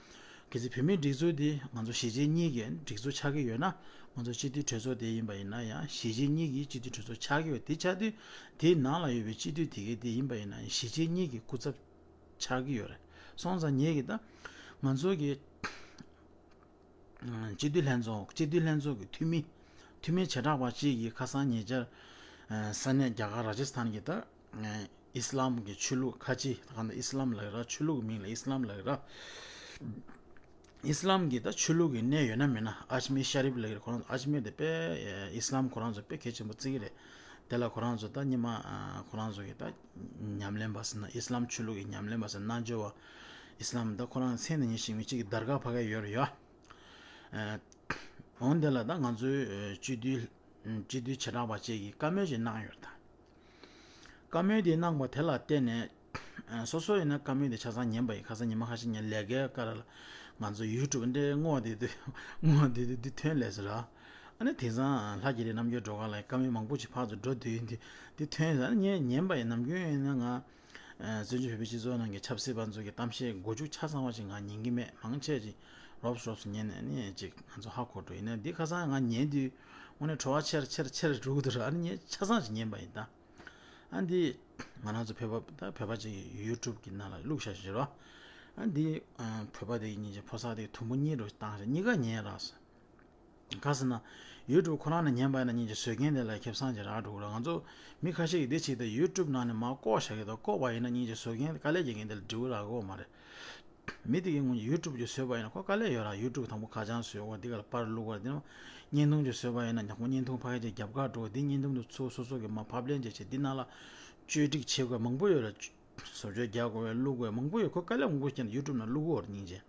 གལ་སྲིད་བོད་མིའི་སྒྲིག་འཛུགས་འདི་ང་ཚོ་གཞིས་བྱེས་གཉིས་ཀྱི་སྒྲིག་འཛུགས་ཆགས་ཀྱི་ཡོད་ན། ང་ཚོ་སྤྱི་འཐུས་གྲོས་ཚོགས་དེ་ཡིན་པ་ཡིན་ན་ཡང་གཞིས་བྱེས་གཉིས་ཀྱི་སྤྱི་འཐུས་གྲོས་ཚོགས་ཆགས་ཀྱི་ཡོད། དེ་ཆགས་དུས་དེའི་ནང་ལ་ཡོད་པའི་སྤྱི་འཐུས་དེ་གའི་དེ་ཡིན་པ་ཡིན་ན་གཞིས་བྱེས་གཉིས་ཀྱི་སྐུ་ཚབ་ཆགས་ཀྱི་ཡོད་རེད། སོང་ཙང་ངེད་ཀྱི་ད་ང་ཚོ་གི་སྤྱི་འཐུས་ལྷན་ཚོགས་སྤྱི་འཐུས་ལྷན་ཚོགས་ཀྱི་འཐུས་མི་འཐུས་མི་བྱེ་བྲག་པ་གཅིག་གིས་ཁ་སང་ཉེ་ཆར་ས་གནས་རྒྱ་གར་ར་ཇི་སི་ཐན་གྱི་ད་ཨི་སི་ལམ་གྱི་ཆོས་ལུགས་ཁ་ཆེ་ད་ག་ད་ཨི་སི་ལམ་ལབ་ར། ཆོས་ལུགས་ཀྱི་མིང་ལ་ཨི་སི་ལམ་ལབ་ར། ཨི་སི་ལམ་གྱི་ད་ཆོས་ལུགས་ཀྱི་གནས་ཡོད་ན་མེད་ན་ཨ་ཇ་མིར་ཤ་རིབ་ལབ་ཀྱི་རེད། ཁོ་རང་ཨ་ཇ་མིར་དེ་དཔེ་ཨི་སི་ལམ་ཁོ་རང་ཚོ་དཔེ་གལ་ཆེན་པོ་བརྩི་གི་རེད། དེ་ལ་ཁོ་རང་ཚོ་ད་སྔོན་མ་ཁོ་རང་ཚོ་གི་ད་ཉམས་ལེན་པ་ཟེར་ན་ཨི་སི་ལམ་ཆོས་ལུགས་ཀྱི་ཉམས་ལེན་པ་ཟེར་ན་རྣལ་འབྱོར་བ་ཨི་སི་ལམ་ད་ཁོ་རང་མཚན་དེ་ཉིད་ཞིག་མི་གཅིག་གི་དར་ག་ཕ་ག་ཡོད་རེད་ཡ། འོན་ཏེ་ལ་ད་ང་ཚོའི་སྤྱི་འཐུས་སྤྱི་འཐུས་བྱེ་བྲག་པ་བཅས་ཀྱིས་བཀའ་མོལ་ཞིག་གནང་ཡོད་ད། བཀའ་མོལ་དེ་གནང་པ་དེ་ལ་བརྟེན་ནས་སོ་སོ་ཡིན་ན་བཀའ་མོལ་དེ་ཆ་ཚང་ཉན་པ་ཡིན། ཁ་སང་ཉི་མ་ཁ་ཤས་ཉན་ལས་ཀའི་ཀ་ར་ལ་ང་ཚོ་ཡུ་ཊུབ་འདྲའི་སྔོག་བསྡད་དུས་སྔོག་བསྡད་དུས་འདི་ཐོན་ལས་ཟེར་ར། ཨ་ནི་དེང་སང་ལྷ་རྒྱལ་རི་རྣམ་རྒྱལ་སྒྲོལ་དཀར་ལགས་ཀྱི་བཀའ་མོལ་མང་པོ་ཞིག་ཕར་ཚུར་འགྲོ་དུས་འདི་འདི་ཐོན་ཟེར། ཨ་ནི་ངས་ཉན་པ་ཡིན། ནམ་རྒྱུན་ཡིན་ན་ང་བཙན་བྱོལ་བོད་པའི་སྤྱི་ཚོགས་ནང་གི་ཆབ་སྲིད་པ་ཚོ་གི་གཏམ་བཤད་མགོ་མཇུག་ཆ་ཚང་བ་ཞིག་ང་ཉན་གི་མེད། མང་ཆེ་ཅིག་རོབ་རོབ་སུ་ཉན་ནས་ནི་ཅིག་ང་ཚོ་ཧ་གོ་འགྲོ། ཡིན་ན་འདི་ཁ་སང་ང་ཉན་དུས་དངོས་གནས་བྲོ་བ་ཆེར་ཆེར་ཆེར་འགྲོ་གི་འདུག་ར། ཨ་ནི་ངས་ཆ་ཚང་ཞིག་ཉན་པ་ཡིན་ད། ཨ་འདི་ང་རང་ཚོ་བོད་པ་ད་བོད་པ་ཅིག་ཡུ་ཊུབ་གི་ནང་ལ་བླུགས་བཞག་ཞིག་ར། ཨ་འདི་བོད་པ་དེ་གི་སྙིང་རྗེ་ཕོ་གསར་དེ་གི་དུམ་བུ་གཉིས་རུ་བཏང་ཞིག་གཉིས་ཀ་ཉན་ར་སོང་། ག་ཟེར་ན། ཡུ་ཊུབ་ཁོ་རང་ནས་ཉན་པ་ཡིན་ན་སྙིང་རྗེ་བཟོ་མཁན་དེ་ལ་ཁེ་བཟང་ཅིག་རག་འགྲོ་གི་རེད། ང་ཚོ་མི་ཁ་ཤས་ཀྱིས་འདི་བྱས་ཏེ་ཡུ་ཊུབ་ནང་ནས་མར་བཀོག་བཞག་གི་འདུག་བཀོག་པ་ཡིན་ན་སྙིང་རྗེ་བཟོ་མཁན་དཀའ་ལས་རྒྱག་མཁན་དེ་ལ་འབྲས་བུ་རག་གི་ཡོད་མ་རེད། མི་དེ་གའི་ངོས་ཡུ་ཊུབ་ཅིག་བཟོས་པ་ཡིན་ན་ཁོ་དཀའ་ལས་ཡོད་ར། ཡུ་ཊུབ་དང་པོ་ཁ་བྱང་བཟོས། འོ་འདི་ག་ལ་པར་བླུགས་པ་འདི་ན་བརྙན་ཐུང་ཅིག་བཟོས་པ་ཡིན་ན་ཉག་མོ་བརྙན་ཐུང་ཕ་གི་ཅིག་རྒྱབ་ཁར་འགྲོ། འདི་བརྙན་ཐུང་དུ་ཚུར་སོ་སོ་གི་མར་ཕབ་ལེན་བྱས་བྱས་འདི་ནང་ལ་བཅོས་སྒྲིག་བྱེད་དགོས་མང་པོ་ཡོད་ར། བཟོ་བཅོས་རྒྱག་དགོས་པའི་བླུགས་དགོས་མང་པོ་ཡོད། ཁོ་དཀའ་ལས་མང་པོ་བསྐྱལ་ནས་ཡུ་ཊུབ་ནང་བླུགས་ཀྱི་ཡོད་རེད་སྙིང་རྗེ།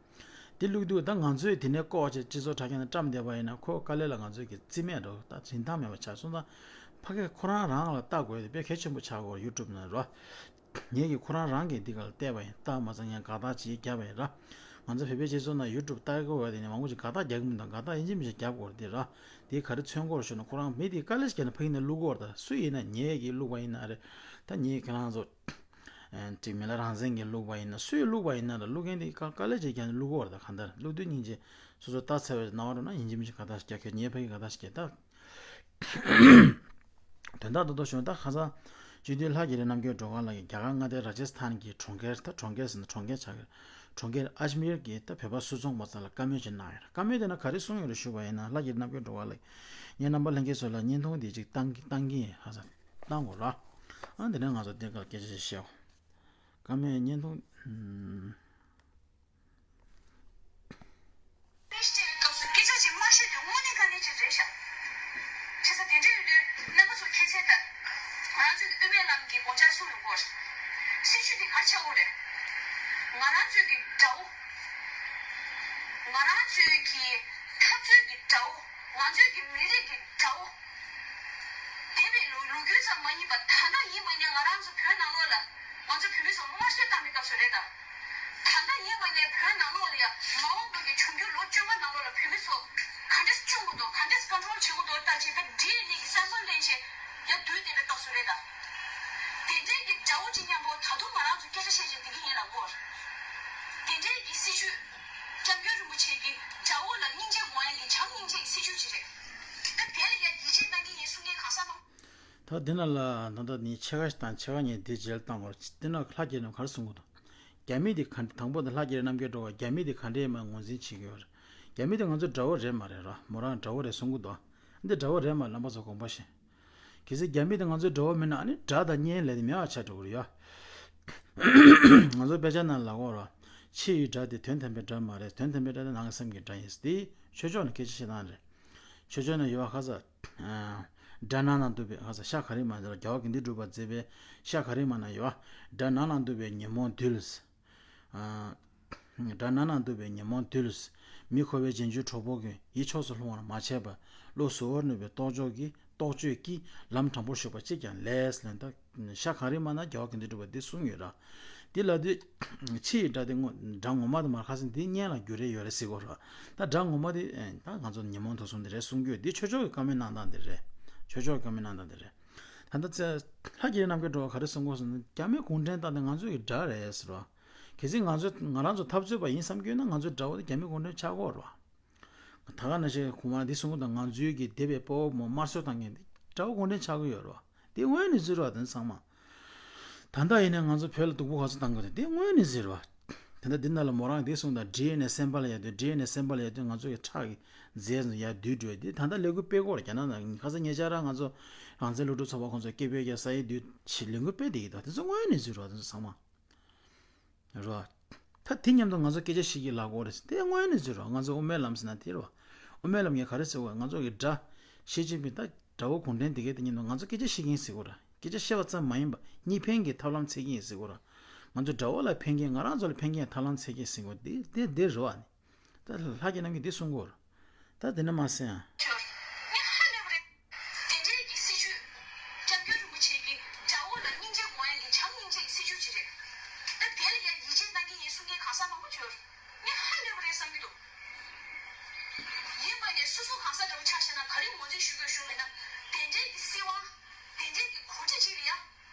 དེ་བླུགས་དུས་ད་ང་ཚོས་དེ་ནས་བཀོག་བྱས་སྤྱི་ཚོགས་དྲ་རྒྱ་ནང་བཀྲམ་བསྡད་པ་ཡིན་ན་ཁོ་དཀའ་ལས་ལ་ང་ཚོས་ཀྱི་རྩིས་མེད་འགྲོ། ད་རིན་ཐང་མེད་པ་ཆགས་སོང་། ད་ཕ་གིར་ཁོ་རང་རང་ལ་ལྟ་དགོས་དེ་དཔེ་གལ་ཆེན་པོ་ཆགས་ཀྱི་ཡོད་རེད་ཡུ་ཊུབ་ནང་ར། ངས་ཀྱི་ཁོ་རང་རང་གི་འདི་ག་ལ་བལྟས་པ་ཡིན། ལྟ་མ་ཚང་ངས་དགའ་རྟགས་ཅིག་བརྒྱབ་པ་ཡིན་ར། ང་ཚོ་བོད་པའི་སྤྱི་ཚོགས་ནང་ཡུ་ཊུབ་ལྟ་གི་ཡོད་དེ་ནས་མང་པོ་ཅིག་དགའ་རྟགས་རྒྱག་གི་མི་འདུག་དགའ་རྟགས་ཡིན་གཅིག་མིན་གཅིག་རྒྱབ་དགོས་རེད་དེ་ར། དེ་ག་རེ་མཚོན་གྱི་ཡོད་རེད་ཞུ་ན་ཁོ་རང་མི་དེ་དཀའ་ལས་ཤིག་བརྒྱབ་ནས་ཕ་གི་ནས་བླུགས་ཀྱི་ཡོད་རེད། ད་སུ་ཡིན་ན་ངས་ཀྱི་བླུགས་པ་ཡིན་ན་རེད། ད་ངས་ཁྱེད་རང་ཚོ་ཅིག་མི་ལ་རང་བཙན་གྱི་བླུགས་པ་ཡིན་ན་སུས་བླུགས་པ་ཡིན་ན་ར། བླུགས་མཁན་དེ་དཀའ་དཀའ་ལས་ཅིག་བརྒྱབ་ནས་བླུགས་ཀྱི་ཡོད་རེད། ད་གང་ལྟར་བླུགས་དུས་སྙིང་རྗེ་སོ་སོ་ལྟ་ཚར་བའི་རྣ་བ་འགྲོ་ན་ཡིན་གཅིག་མིན་གཅིག་དགའ་རྟགས་ཤིག་རྒྱག་ཁྱོད་ཉེས་ཕ་གི་དགའ་རྟགས་ཤིག་རྒྱག་ད། དོན་དག་ཏོག་ཏོག་ཞུ་ན་ད་ཁ་སང་སྤྱི་འཐུས་ལྷ་རྒྱལ་རི་རྣམ་རྒྱལ་སྒྲོལ་དཀར་ལགས་ཀྱིས་རྒྱ་གར་མངའ་སྡེ་ར་ཇི་སི་ཐན་གྱི་གྲོང་ཁྱེར་ད་གྲོང་ཁྱེར་ཆགས་ཀྱི་གྲོང་ཁྱེར་ཨ་ཇ་མིར་གྱི་ད་བོད་པ་སུད་ཚོང་པ་ཚོ་ལ་བཀའ་མོལ་ཅིག་གནང་ཡོད་རེད། བཀའ་མོལ་དེ་ན་ག་རེ་གསུངས་ཡོད་རེད་ཞུས་པ་ཡིན་ན། ལྷ་རྒྱལ་རི་རྣམ་རྒྱལ་སྒྲོལ་དཀར་ལགས་ངས་རྣམ་པ་ལྷན་རྒྱས་ཚོ་ལ་བརྙན་ཐུང་དེ་ཅིག་བཏང་གི་བཏང་གི་ཡིན། ཧ་ས་བཏང་དགོས་ར། ཨ་འདི་ནས་ང་ཚོ་འདི་གར་སྐད་ཆ་ཞིག་བཤད། བཀའ་མོལ་བརྙན་ཐུང་། དཔེ་བཤད་པའི་སྐབས་སུ་སྐད་ཆ་ཅིག་མ་བཤད་དུས་དངོས་གནས་དཀའ་ངལ་ཅིག་རེད་ཤག་བྱས་ཙང་དེ་འདྲ་ཡོད་དུས་རྣམ་པ་ཚོ་ཁྱད་ཚད་ལྟར་ང་རང་ཚོའི་དབུ་མའི་ལམ་གྱི་དགོངས་འཆར་གསུངས་ཡོང་གི་ཡོད་རེད། སྲིད་བྱུས་འདི་ག་རེ་ཆགས་ཡོད་རེད། ང་རང་ཚོའི་གི་དགྲ་བོ། ང་རང་ཚོའི་གི་འཐབ་རྩོད་ཀྱི་དགྲ་བོ། ང་ཚོའི་གི་མི་རིགས་ཀྱི་དགྲ་བོ། འདས་པའི་ལོ་ལོ་རྒྱུས་ཙམ་མ་ཡིན་པར་ད་ལྟ་ཡིན་པ་ནས་ང་རང་ཚོ་བོད་ནང་ལོགས་ལ་ང་ཚོ་བོད་མི་ཚོ་དམར་གསོད་བཏང་པའི་སྐབས་སུ་རེད་ད། ད་ལྟ་ཡིན་པ་ནས་བོད་ནང་ལོགས་ལ་ཡང་མ་འོངས་པ་གི་འབྱུང་འགྱུར་ལོ་བཅོ་ལྔ་ནང་ལོགས་ལ་བོད་མི་ཚོ་ག་འདྲས་སྐྱོང་དགོས་འདུག་ག་འདྲས་ཀོན་ཊོལ་བྱེད་དགོས་འདུག་ལྟ་ཅིག་ད་འདི་ནས་ཀྱི་བསམ་བློ་ལེན་བྱས་ཡར་བསྡུས་བསྡད་པའི་སྐབས་སུ་རེད་ད། དེ་འདྲའི་གི་དགྲ་བོ་གཅིག་མཉམ་པོ་ད་དུང་ང་རང་ཚོ་སྐད་ཆ་བཤད་བྱས་བསྡད་ཀྱི་ཡིན་ལབ་དགོས། དེ་འདྲའི་གི་སྲིད་བྱུས། སྐྱབས་མགོན་རིན་པོ་ཆེ་གི་དགྲ་བོ་ལ་སྙིང་རྗེ་དགོངས་ཡ་གི་བྱམས་སྙིང་རྗེ་གི་སྲིད་བྱུས་ཅིག་རེད། ད་དེ་ལ་ཡང་ཡིད་ཆེས་གནང་གི་ཡིན་གསུང་མཁན་གང་ཟག་མང་། ད་འདི་ན་ལ་ད་ལྟ་ནི་ཕྱེད་ཀ་ཞིག་དང་ཕྱེད་ཀ་གཉིས་འདི་རྗེས་ལ་བཏང་བར་འདི་ན་ལྷ་རྒྱལ་རྣམ་ག་རེ་གསུང་གི་འདུག་རྒྱ་མི་འདི་ག་འདྲ་དང་པོ་འདི་ལྷ་རྒྱལ་རྣམ་རྒྱལ་སྒྲོལ་དཀར་རྒྱ་མི་འདི་ག་འདྲས་མ་ངོས་འཛིན་བྱེད་ཀྱི་ཡོད་རེད། རྒྱ་མི་འདི་ང་ཚོའི་དགྲ་བོ་རེད་མ་རེད་ར། མོ་རང་དགྲ་བོ་རེད་གསུང་གི་འདུག་འདི་དགྲ་བོ་རེད་མ་རེད་རྣམ་པ་ཚོ་དགོངས་པ་བཞེས། གལ་སྲིད་རྒྱ་མི་དེ་ང་ཚོའི་དགྲ་བོ་མིན་ན་ཨ་ནི་དགྲ་དང་གཉེན་ལས་དེ་མེད་པ་ཆགས་འགྲོ་གི་རེད་ཡ། ང་ཚོ་དཔེ་ཆ་ནང་ལ་གོ་ར། ཕྱི་ཡི་དགྲ་དེ་དོན་དམ་པའི་དགྲ་མ་རེད། དོན་དམ་པའི་དགྲ་དེ་ནང་གི་སེམས་ཀྱི་དགྲ་ཡིན། དེ་ཆོས་ཕྱོགས་ནས་སྐད་ཆ་བཤད་སྟངས་རེད། ཆོས་ཕྱོགས་ནས་ཡོད་པ་ཁ་ས། དགྲ་ནང་ན་འདུག་པའི་ཁ་ས་ཤ་ག་རེ་མ་རེད། རྒྱལ་བ་དགེ་འདུན་གྲུབ་པ་མཛད་པའི་ཤ་ག་རེ་མ་ན་ཡོད་པ། དགྲ་ནང་ན་འདུག་པའི་ཉོན་མོངས་འདུལ། དགྲ་ནང་ན་འདུག་པའི་ཉོན་མོངས་འདུལ། མི་འཁོར་བའི་རྗེས་འཇུག་གྲོགས་པོ་ཀུན། ཡིད་ཕྱོགས་སུ་ལྷུང་བར་མ་བྱས་པར། བློ་གཟུ་བོར་ནུས་པའི་རྟོག་དཔྱོད་ཀྱིས། རྟོག་དཔྱོད་ཀྱིས་ལམ་དྲང་པོར་ཞུགས་པ་གཅིག་ཀྱང་ལེགས། ལན་ད་ཤ་ག་རེ་མ་ན་རྒྱལ་བ་དགེ་འདུན་གྲུབ་པ་འདི་གསུངས་ཡོད་ར། འདི་ལབ་དུས་ཕྱི་ཡི་སྒྲ་དེ་དངོས་སྒྲ་ངོ་མ་དེ་མ་རེད། ཁ་སང་འདི་སྔོན་ལ་འགྱུར་རེ་ཡོད་རེད་ཟེར་གོ་ར། ད་སྒྲ་ངོ་མ་དེ་ཨེ་ད་ང་ཚོ་ཉོན་མོངས་དུག་གསུམ་དེ་རེད་གསུང་རྒྱུ་འདི་ཆོས་ཕྱོགས་ཀྱི་བཀའ་མའི་གནང་སྟངས་དེ་རེད། ཆོས་ཕྱོགས་ཀྱི་བཀའ་མའི་གནང་སྟངས་དེ་རེད། ད་ལྟ་ཚེ་ལྷ་རྒྱལ་རྣམ་རྒྱལ་འགྲོ་བ་ག་རེ་གསུང་གོ་སོང་ན། རྒྱ་མི་གུང་ཁྲན་ཏང་དེ་ང་ཚོ་ཡི་དགྲ་རེད་ཟེར་བ། གལ་སྲིད་ང་ཚོ་ང་རང་ཚོ་འཐབ་རྩོད་པ་ཡིན་བསམ་གྱི་ཡོད་ན་ང་ཚོའི་དགྲ་བོ་དེ་རྒྱ་མི་གུང་ཁྲན་ཆགས་ཀྱི་ཡོད་རེད་བ། ད་ག་ནང་བཞིན་གོང་མ་འདི་གསུང་གི་འདུག་ང་ཚོའི་གི་སྡེ་བའི་དཔའ་བོ་མོ་དམར་གསོད་བཏང་མཁན་འདི་དགྲ་བོ་གུང་ཁྲན་ཆགས་ཀྱི་ཡོད་རེད་བ། འདི་དངོས་གནས་ཚུལ་རེད་བ། དེ་ཚང་མ། ད་ལྟ་ཡིན་ན་ང་ཚོ་བོད་ལ་སྡུག་པོ་ག་ཚོད་བཏང་གི་འདུག་འདི་དངོས་གནས་ཚུལ་རེད་བ། ད་ལྟ་འདི་ནང་ལ་མོ་རང་འདི་གསུང་དང་ཌི་ཨེན་ཨེ་སེམ་པལ་ཡར་དུས་ཌི་ཨེན་ཨེ་སེམ་པལ་ཡར་དུས་ང་ཚོ་གི་ཁྲག་གི་རྫས་ཡར་བསྡུས་འགྲོ་འདི་ད་ལྟ་ལས་འགུལ་སྤེལ་གོ་ར། རྒྱ་ནག་ནང་ཁ་སང་ཉེ་ཆར་རང་ང་ཚོ་རང་བཙན་སློབ་ཕྲུག་ཚོགས་པ་ཁོང་ཚོ་སྐད་འབོད་རྒྱག་ས་ཡི་དུས་ཕྱི་ལས་འགུལ་སྤེལ་བསྡད་ཀྱི་འདུག་དེ་ཚོ་དངོས་གནས་ཚུལ་རེད་བ། དེ་ཚོ་ཚང་མ། རོ། ད་དེ་མཉམ་དུ་ང་ཚོ་སྐད་ཆ་བཤད་ཀྱི་ལབ་དགོས་རེད། དེ་དངོས་གནས་ཚུལ་རོ། ང་ཚོ་དབུ་མའི་ལམ་ཟེར་ན་དེ་རོ། དབུ་མའི་ལམ་གྱིས་ག་རེ་ཟེར་བ། ང་ཚོ་གི་དགྲ་ཞི་ཅིན་ཕིང་ད་དགྲ་བོ་གུང་ཁྲན་དེ་གའི་དེ་མཉམ་དུ་ང་ཚོ་སྐད་ཆ་བཤད་ཀྱི་ཡིན་ཟེར་གོ་ར། སྐད་ཆ་བཤད་པ་ཙམ་མ་ཡིན་པ་གཉིས་ཕན་གྱི་ཐབས་ལམ་འཚོལ་གྱི་ཡིན་ཟེར་གོ་ར། ང་ཚོ་དགྲ་བོ་ལ་ཕན་གྱི་ང་རང་ཚོ་ལ་ཕན་གྱི་ཐབས་ལམ་འཚོལ་གྱི་ཡིན་ཟེར་གོ། དེ་དེ་དེ་རོ་ཨ་ནི། ད་ལྷ་རྒྱལ་རྣམ་རྒྱལ་འདི་གསུང་གོ། ད་དེ་ནས་མ་ཟེར་ཡང་། ཁྱོད། ངས་ཧ་ལས་པ་རེད། དེ་འདྲའི་གི་སྲིད་ཇུས། སྐྱབས་མགོན་རིན་པོ་ཆེ་གིས་དགྲ་བོ་ལ་སྙིང་རྗེ་དགོངས་ཡ་གི་བྱམས་སྙིང་རྗེ་གི་སྲིད་ཇུས་ཅིག་རེད། ད་དེ་ལ་ཡ་ཡིད་ཆེས་གནང་གི་ཡིན་གསུང་མཁན་གང་ཟག་མང་པོ་ཡོད་རེད། ངས་ཧ་ལས་པ་རེད་བསམ་གྱི་འདུག་ཡིན་པ་ཡིན་ནའི་སོ་སོ་གང་ཟག་འདྲ་བོ་ཆ་བཞག་ན་ག་རེ་ངོས་འཛིན་ཞུ་དགོས་ཞུ་མེད་ན། དེ་འདྲའི་གི་སྲིད་དབང་། དེ་འདྲའི་གི་གོ་སྒྲིག་ཅིག་ལ་ཡ།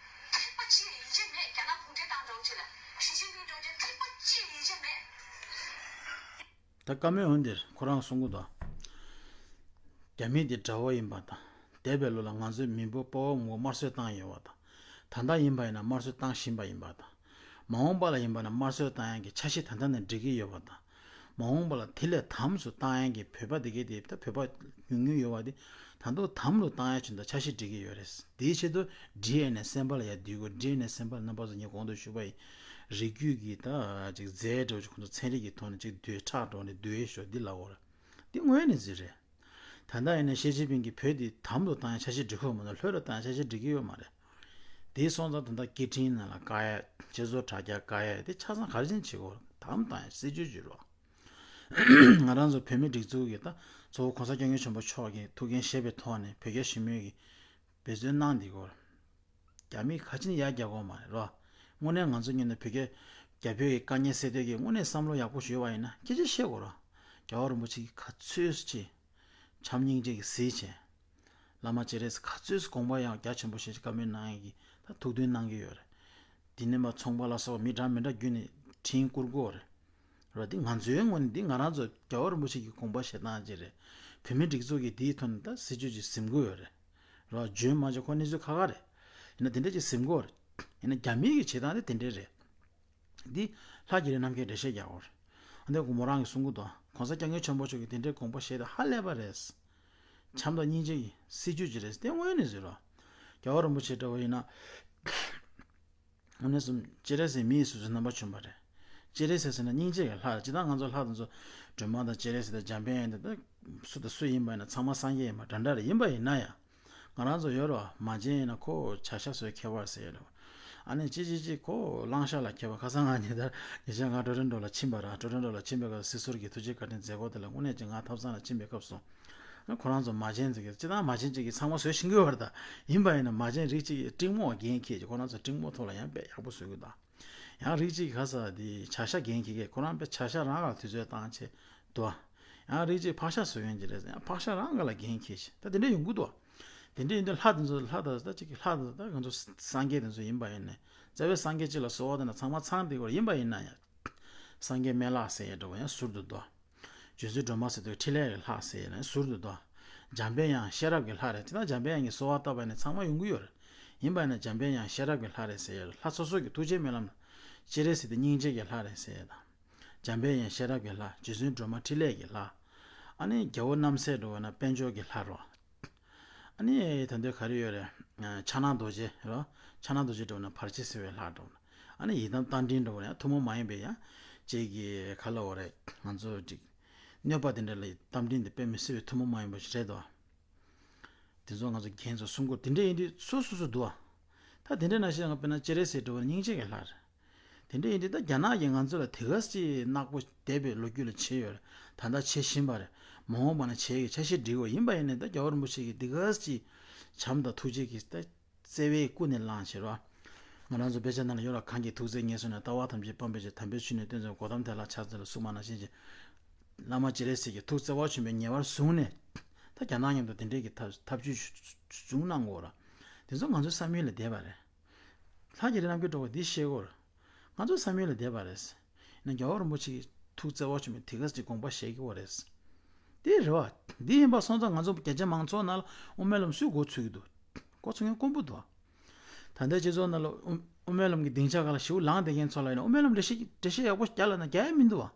ཐེག་པ་ཅིག་ཡིད་ཆེས་མེད། རྒྱ་ནག་གུང་ཁྲན་ཏང་འདྲ་བོ་ཅིག་ལ། ཞི་ཅིན་ཕིང་འདྲ་བོ་ཅིག་ཐེག་པ་ཅིག་ཡིད་ཆེས་མེད། ད་བཀའ་མོལ་འོན་ཏེ་ཁོ་རང་གསུང་གི་འདུག་རྒྱ་མི་དེ་དགྲ་བོ་ཡིན་པ་དང་། འདས་པའི་ལོ་ལ་ང་ཚོའི་མི་འབོར་དཔའ་བོ་ངོ་དམར་གསོད་བཏང་ཡོད་པ་དང་། ད་ལྟ་ཡིན་པ་ཡིན་ན་དམར་གསོད་བཏང་བཞིན་པ་ཡིན་པ་དང་། མ་འོངས་པ་ལ་ཡིན་པ་ན་དམར་གསོད་བཏང་ཡག་གི་འཆར་གཞི་ད་ལྟ་ནས་སྒྲིག་གི་ཡོད་པ་དང་། མ་འོངས་པ་ལ་དེ་ལས་དམ་སུ་བཏང་ཡག་གི་བོད་པ་དེ་གའི་དེ་ད་བོད་པ་ཉུང་ཉུང་ཡོད་པ་དེ་ད་དུང་དམ་ལུ་བཏང་ཡག་ཆེད་དུ་འཆར་གཞི་སྒྲིག་གི་ཡོད་རེད། དེའི་ཆེད་དུ་ཌི་ཨེན་ཨེ་སེམ་པལ་ཡར་བསྡུ་དགོས། ཌི་ཨེན་ཨེ་སེམ་པལ་རྣམ་པ་ཚོ་ངས་གོང་དུ་ཞུས་པ་ཡིན། རིགས་རྒྱུད་ཀྱི་ད་ཅིག་རྫས་འདྲ་བོ་ཅིག་ཁོང་ཚོ་ཚན་རིག་གི་ཐོག་ནས་ཅིག་བསྡུས་ཁྲག་དྲོངས་ནས་བསྡུས་ཡས་ཤོག་འདི་ལབ་དགོས་རེད། འདི་དངོས་གནས་ཟིག་རེད། ད་ལྟ་ཡིན་ན་ཞི་ཅིན་ཕིང་གིས་བོད་འདི་དམ་དུ་བཏང་ཡག་འཆར་གཞི་སྒྲིག་གི་ཡོད་མ་གཏོགས་ལྷོད་ལ་བཏང་ཡག་འཆར་གཞི་སྒྲིག་གི་ཡོད་མ་རེད། དེ་སོང་ཙང་ད་ལྟ་སྐད་འཕྲིན་ནང་ལ་བཀག་ཡག་སྤྱི་ཚོགས་དྲ་རྒྱ་བཀག་ཡག་དེ་ཆ་ཚང་ག་རེ་བྱས་ནས་བྱེད་དགོས་རེད། དམ་བཏང་ཡག་སྲིད་ཇུས་བརྗོད་རོགས། ང་རང་ཚོ་བོད་མི་སྒྲིག་འཛུགས་ཀྱི་ད་གཙོ་བོ་༸གོང་ས་༸སྐྱབས་མགོན་ཆེན་པོ་མཆོག་གི་ཐུགས་འགན་བཞེས་པའི་ཐོག་ནས་བོད་རྒྱ་ཞི་མོལ་གྱི་འབད་བརྩོན་གནང་འདི་སྐོར། རྒྱ་མིས་ག་ཅི་ནས་ཡར་རྒྱག་གོ་མ་རེད་རོ། དངོས་གནས་ང་ཚོ་ཉིད་ནས་བོད་རྒྱ་རྒྱ་བོད་ཀྱི་དཀའ་ངལ་སེལ་འདོད་ཀྱི་དངོས་གནས་བསམ་བློ་ཡག་པོ་ཞིག་ཡོད་པ་ཡིན་ན་སྐད་ཆ་བཤད་དགོས་རོ། རྒྱལ་བ་རིན་པོ་ཆེ་གིས་ག་ཚོད་སུ་ཆེ། བྱམས་སྙིང་རྗེ་གིས་གཟིགས་བྱས། བླ་མ་སྤྱན་རས་གཟིགས་ག་ཚོད་སུ་དགོངས་པ་ཡང་རྒྱ་ཆེན་པོ་ཞེ་ཅིག་བཀའ་མོལ་གནང་ཡག་གི་ད་ཐུགས་འདུན་གནང་གི་ཡོད་རེད། དེ་ནས་མ་ཚོང་པ་ལ་སོགས་པ་མི་འདྲ་མི་འདྲ་བརྒྱུད་ནས་འཕྲིན་བསྐུར་གོ་རེད། རེད་བ། འདི་ང་ཚོའི་ངོས་ནས་འདི་ང་རང་ཚོ་རྒྱལ་བ་རིན་པོ་ཆེ་གི་དགོངས་པ་བཞེས་སྟངས་ཅིག་རེད། བོད་མི་སྒྲིག་འཛུགས་ཀྱིས་འདིའི་ཐོག་ནས་ད་སྲིད་ཇུས་ཅིག་འཛིན་གྱི་ཡོད་རེད། རེད་བ། འཇོན་མ་འཇོན་ཁོ་གནས་ཚུལ་ཁག་ཁག་རེད། ཡིན་ན་དེ་འདྲ་ཅིག་འཛིན་གྱི་ཡོད་རེད། ཡིན་ན་རྒྱ་མིའི་གི་བྱེད་སྟངས་དེ་དེ་འདྲ་རེད། འདི་ལྷ་རྒྱལ་རིགས་རྣམ་རྒྱལ་འགྲེལ་བཤད་རྒྱག་དགོས་རེད། འདི་མོ་རང་གིས་གསུང་གི་འདུག་གོང་ས་སྐྱབས་མགོན་ཆེན་པོ་མཆོག་གིས་དེ་འདྲའི་དགོངས་པ་བཞེས་ཏེ་ཧ་ལས་པ་རེད། བྱམས་དང་སྙིང་རྗེ་གི་སྲིད་ཇུས་ཅིག་རེད། དེ་དངོས་གནས་ཟེར་རོ། རྒྱལ་བ་རིན་པོ་ཆེ་འདྲ་བོ་ཡིན་ན། དངོས་གནས་སུ་སྤྱན་རས་གཟིགས་མི་ཡི་གཟུགས་སུ་རྣམ་པར་བྱོན་པ་རེད། སྤྱན་རས་གཟིགས་ཟེར་ན་སྙིང་རྗེ་གི་ལྷ་རེད། ཇི་ལྟར་ང་ཚོ་ལྷ་དེ་ཚོ་སྒྲོལ་མ་དང་སྤྱན་རས་གཟིགས་དང་འཇམ་དཔལ་དབྱངས་དེ་དག་སུ་དང་སུ་ཡིན་པ་ཡིན་ན་ཚང་མ་སངས་རྒྱས་ཡིན་པ་འདྲ་འདྲ་རེད། ཡིན་པ་ཡིན་ན་ཡང་། ང་རང་ཚོ་ཡོད་རེད་བ། མ་བྱན་ཡིན་ན་ཁོ་བྱ་ཤ་ཟོས་མཁས་པ་ཟེར་ཡོད་རེད་བ། ཨ་ནི་ཅི་ཅི་ཅི་ཁོ་གླང་ཤ་ལ་མཁས་པ། ཁ་སང་ང་ཉེ་ཆར་ཉེ་ཆར་ང་ཀྲོ་རོན་ཀྲོ་ལ་ཕྱིན་པ་ར། ཀྲོ་རོན་ཀྲོ་ལ་ཕྱིན་པའི་སྐབས་སྲིད་ཟུར་གྱི་ཐུགས་རྗེ་བཀའ་དྲིན་མཛད་སྒོ་དེ་ལ་དངོས་གནས་ཀྱི་ང་ཐབ་ཚང་ལ་ཕྱིན་པའི་སྐབས་སུ། ཁོ་རང་ཚོ་མ་བྱན་ཟེར་གི་སྤྱིར་བཏང་མ་བྱན་ཅིག་གིས་ཚང་མ་བཟོས་ཤེས་ཀྱི་ཡོད་རེད་ད། ཡིན་པ་ཡིན་ན་མ་བྱན་རིགས་གཅིག་གིས་སྤྲིང་མོ་འགན་འཁྱེར་གྱི་ཁོ་རང་ཚོ་སྤྲིང་མོ་ཐོག་ལ་ཡང་དཔེ་ཡག་པོ་བཟོས་ཀྱི་ད། ཡང་རིགས་གཅིག་གིས་ཁ་ས་དེ་བྱ་ཤ་འགན་འཁྱེར་གྱི་ཁོ་རང་དཔེ་བྱ་ཤ་རང་ལ་དུས་ཚོད་བཏང་བྱས་འདུག་ཡང་རིགས་གཅིག་ཕག་ཤ་བཟོ་མཁན་ཅིག་རེད། ཡང་ཕག་ཤ་རང་ག་ལ་འགན་འཁྱེར་བྱས་ད་དེ་འདྲ་ཡོང་གི་འདུག་དེ་འདྲ་ཡིན་དུས་ལྷ་དེ་ཚོ་ལྷ་དང་ད་ཅིག་གི་ལྷ་དང་ད་ང་ཚོ་སངས་རྒྱས་དེ་ཚོ་ཡིན་པ་ཡིན་ནས་རྩ་བའི་སངས་རྒྱས་གཅིག་ལ་གསོལ་བ་བཏབ་ན་ཚང་མ་ཚང་བསྡད་ཀྱི་ཡོད་རེད། ཡིན་པ་ཡིན་ན་ཡང་། སངས་རྒྱས་སྨན་བླ་ཟེར་ཡས་འདྲ་བོ་ཡང་ཟུར་དུ་འདུག་རྗེ་བཙུན་སྒྲོལ་མ་ཟེར་དུས་ཕྲིན་ལས་ཀྱི་ལྷ་ཟེར་ཡས་ལ་ཟུར་དུ་འདུག་འཇམ་དཔལ་དབྱངས་ཤེས་རབ་ཀྱི་ལྷ་རེད། དེ་དང་འཇམ་དཔལ་དབྱངས་ཀྱིས་གསོལ་བ་བཏབ་པ་ནི་ཚང་མ་ཡོང་གི་ཡོད་རེད། ཡིན་པ་ན་འཇམ་དཔལ་དབྱངས་ཤེས་རབ་ཀྱི་ལྷ་རེད་ཟེར་ཡས་ལྷ་སོ་སོ་གི་ཐུགས་རྗེ་སྨོན་ལམ་ལ། སྤྱན་རས་གཟིགས་དེ་སྙིང་རྗེ་གི་ལྷ་རེད་ཟེར་ཡས་དང་། འཇམ་དཔལ་དབྱངས་ཤེས་རབ་ཀྱི་ལྷ། རྗེ་བཙུན་སྒྲོལ་མ་ཕྲིན་ལས་ཀྱི་ལྷ། ཨ་ནི་རྒྱལ་པོ་རྣམ་སྲས་འདྲ་བོ་ན་དཔལ་འབྱོར་གྱི་ལྷ་རོ། ཨ་ནི་ད་འདོད་ག་རེ་ཡོད་རེད། ཕྱག་ན་རྡོ་རྗེ་རོ། ཕྱག་ན་རྡོ་རྗེ་འདྲ་བོ་ན་བར་ཆད་སེལ་བའི་ལྷ་འདྲ་བོ་ན། ཨ་ནི་ཡི་དམ་རྟ་མགྲིན་འདྲ་བོ་ན་ཡང་ཐུན་མོང་མ་ཡིན་པའི་ཡང་ཅིག་གི་ག་ལ་འོ་རེད། ང་ཚོ་ཅིག་གནོད་པ་དེ་འདྲ་ལ་རྟ་མགྲིན་དེ་དཔེ་མི་སྲིད་པའི་ཐུན་མོང་མ་ཡིན་པ་ཞིག་རེད་དོ། དེ་ཚོ་ང་ཚོ་རྒན་ཚོ་གསུང་གོ། དེ་འདྲ་ཡིན་དུས་སུ་སུ་སུ་འདུག་ཨ། ད་དེ་འདྲ་ན་ཤེས་ང་དཔེར་ན་སྤྱན་རས་གཟིགས་འདྲ་བོ་ན་སྙིང་རྗེ་གི་ལྷ་རེད། དེ་འདྲ་ཡིན་དུས་ད་རྒྱ་ནག་གིས་ང་ཚོ་ལ་དེ་ག་ཅིག་ནག་པོ་འདས་པའི་ལོ་རྒྱུས་ལ་བྱས་ཡོད་རེད། ད་ལྟ་བྱེད་བཞིན་པ་རེད། མ་འོངས་པ་ན་བྱེད་ཀྱི་འཆར་གཞི་སྒྲིག་དགོས། ཡིན་པ་ཡིན་ནའི་ད་རྒྱལ་བ་རིན་པོ་ཆེ་གིས་དེ་ག་ཅིག་བྱམས་དང་ཐུགས་རྗེ་གིས་ད་བརྩེ་བས་ཀུན་ནས་བསླངས་བྱས་རོ། ང་རང་ཚོ་དཔེ་ཆ་ནང་ལ་ཡོད་ལ། གང་གིས་ཐུགས་བརྩེ་ངེས་བཟུང་ནས། ལྟ་བ་ཐམས་ཅད་སྤང་བའི་ཕྱིར། དམ་པའི་ཆོས་ནི་སྟོན་མཛད་པ། གོའུ་ཏམ་དེ་ལ་ཕྱག་འཚལ་ལོ། གསུངས་པ་ནང་བཞིན་གྱི་བླ་མ་སྤྱན་རས་གཟིགས་ཀྱིས་ཐུགས་བརྩེ་བ་ཆེན་པོས་ཉེ་བར་བཟུང་ནས། ད་རྒྱ་ནག་མཉམ་དུ་དེ་འདྲས་ཀྱི་ཐབས་ཐབས་ཇུས་བཟུང་གནང་དགོས་ར། དེ་ཚོ་ང་ཚོའི་བསམ་ཡུལ་ལས་འདས་པ་རེད། ལྷ་རྒྱ་རི་རྣམ་རྒྱལ་སྒྲོལ་དཀར་འདི་བཤད་དགོས་ར། ང་ཚོའི་བསམ་ཡུལ་ལས་འདས་པ་རེད། ཡིན་ན་རྒྱལ་བ་རིན་པོ་ཆེ་གིས་ཐུགས་བརྩེ་བ་ཆེན་པོས་དེ་ག་ཅིག་དགོངས་པ་བཞེས་ཀྱི་ཡོད་རེད། དེ་རེད་བ། འདི་ཡིན་པ་སོང་ཙང་ང་ཚོ་རྒྱ་ཆེ་མང་ཚོགས་ནང་ལ་དབུ་མའི་ལམ་སུས་འགོ་ཚུགས་ཀྱི་འདུག་འགོ་ཚུགས་མཁན་དཀོན་པོ་འདུག་ད་ལྟའི་སྤྱི་ཚོགས་ནང་ལ་དབུ་དབུ་མའི་ལམ་གྱི་སྡིངས་ཆ་སྒང་ལ་ཞེ་པོ་ལངས་བསྡད་མཁན་ཚོ་ལ་ཡིན་ན། དབུ་མའི་ལམ་འགྲེལ་བཤད་འགྲེལ་བཤད་ཡག་པོ་རྒྱག་ལབ་ན་རྒྱག་ཡ་མི་འདུག་བ།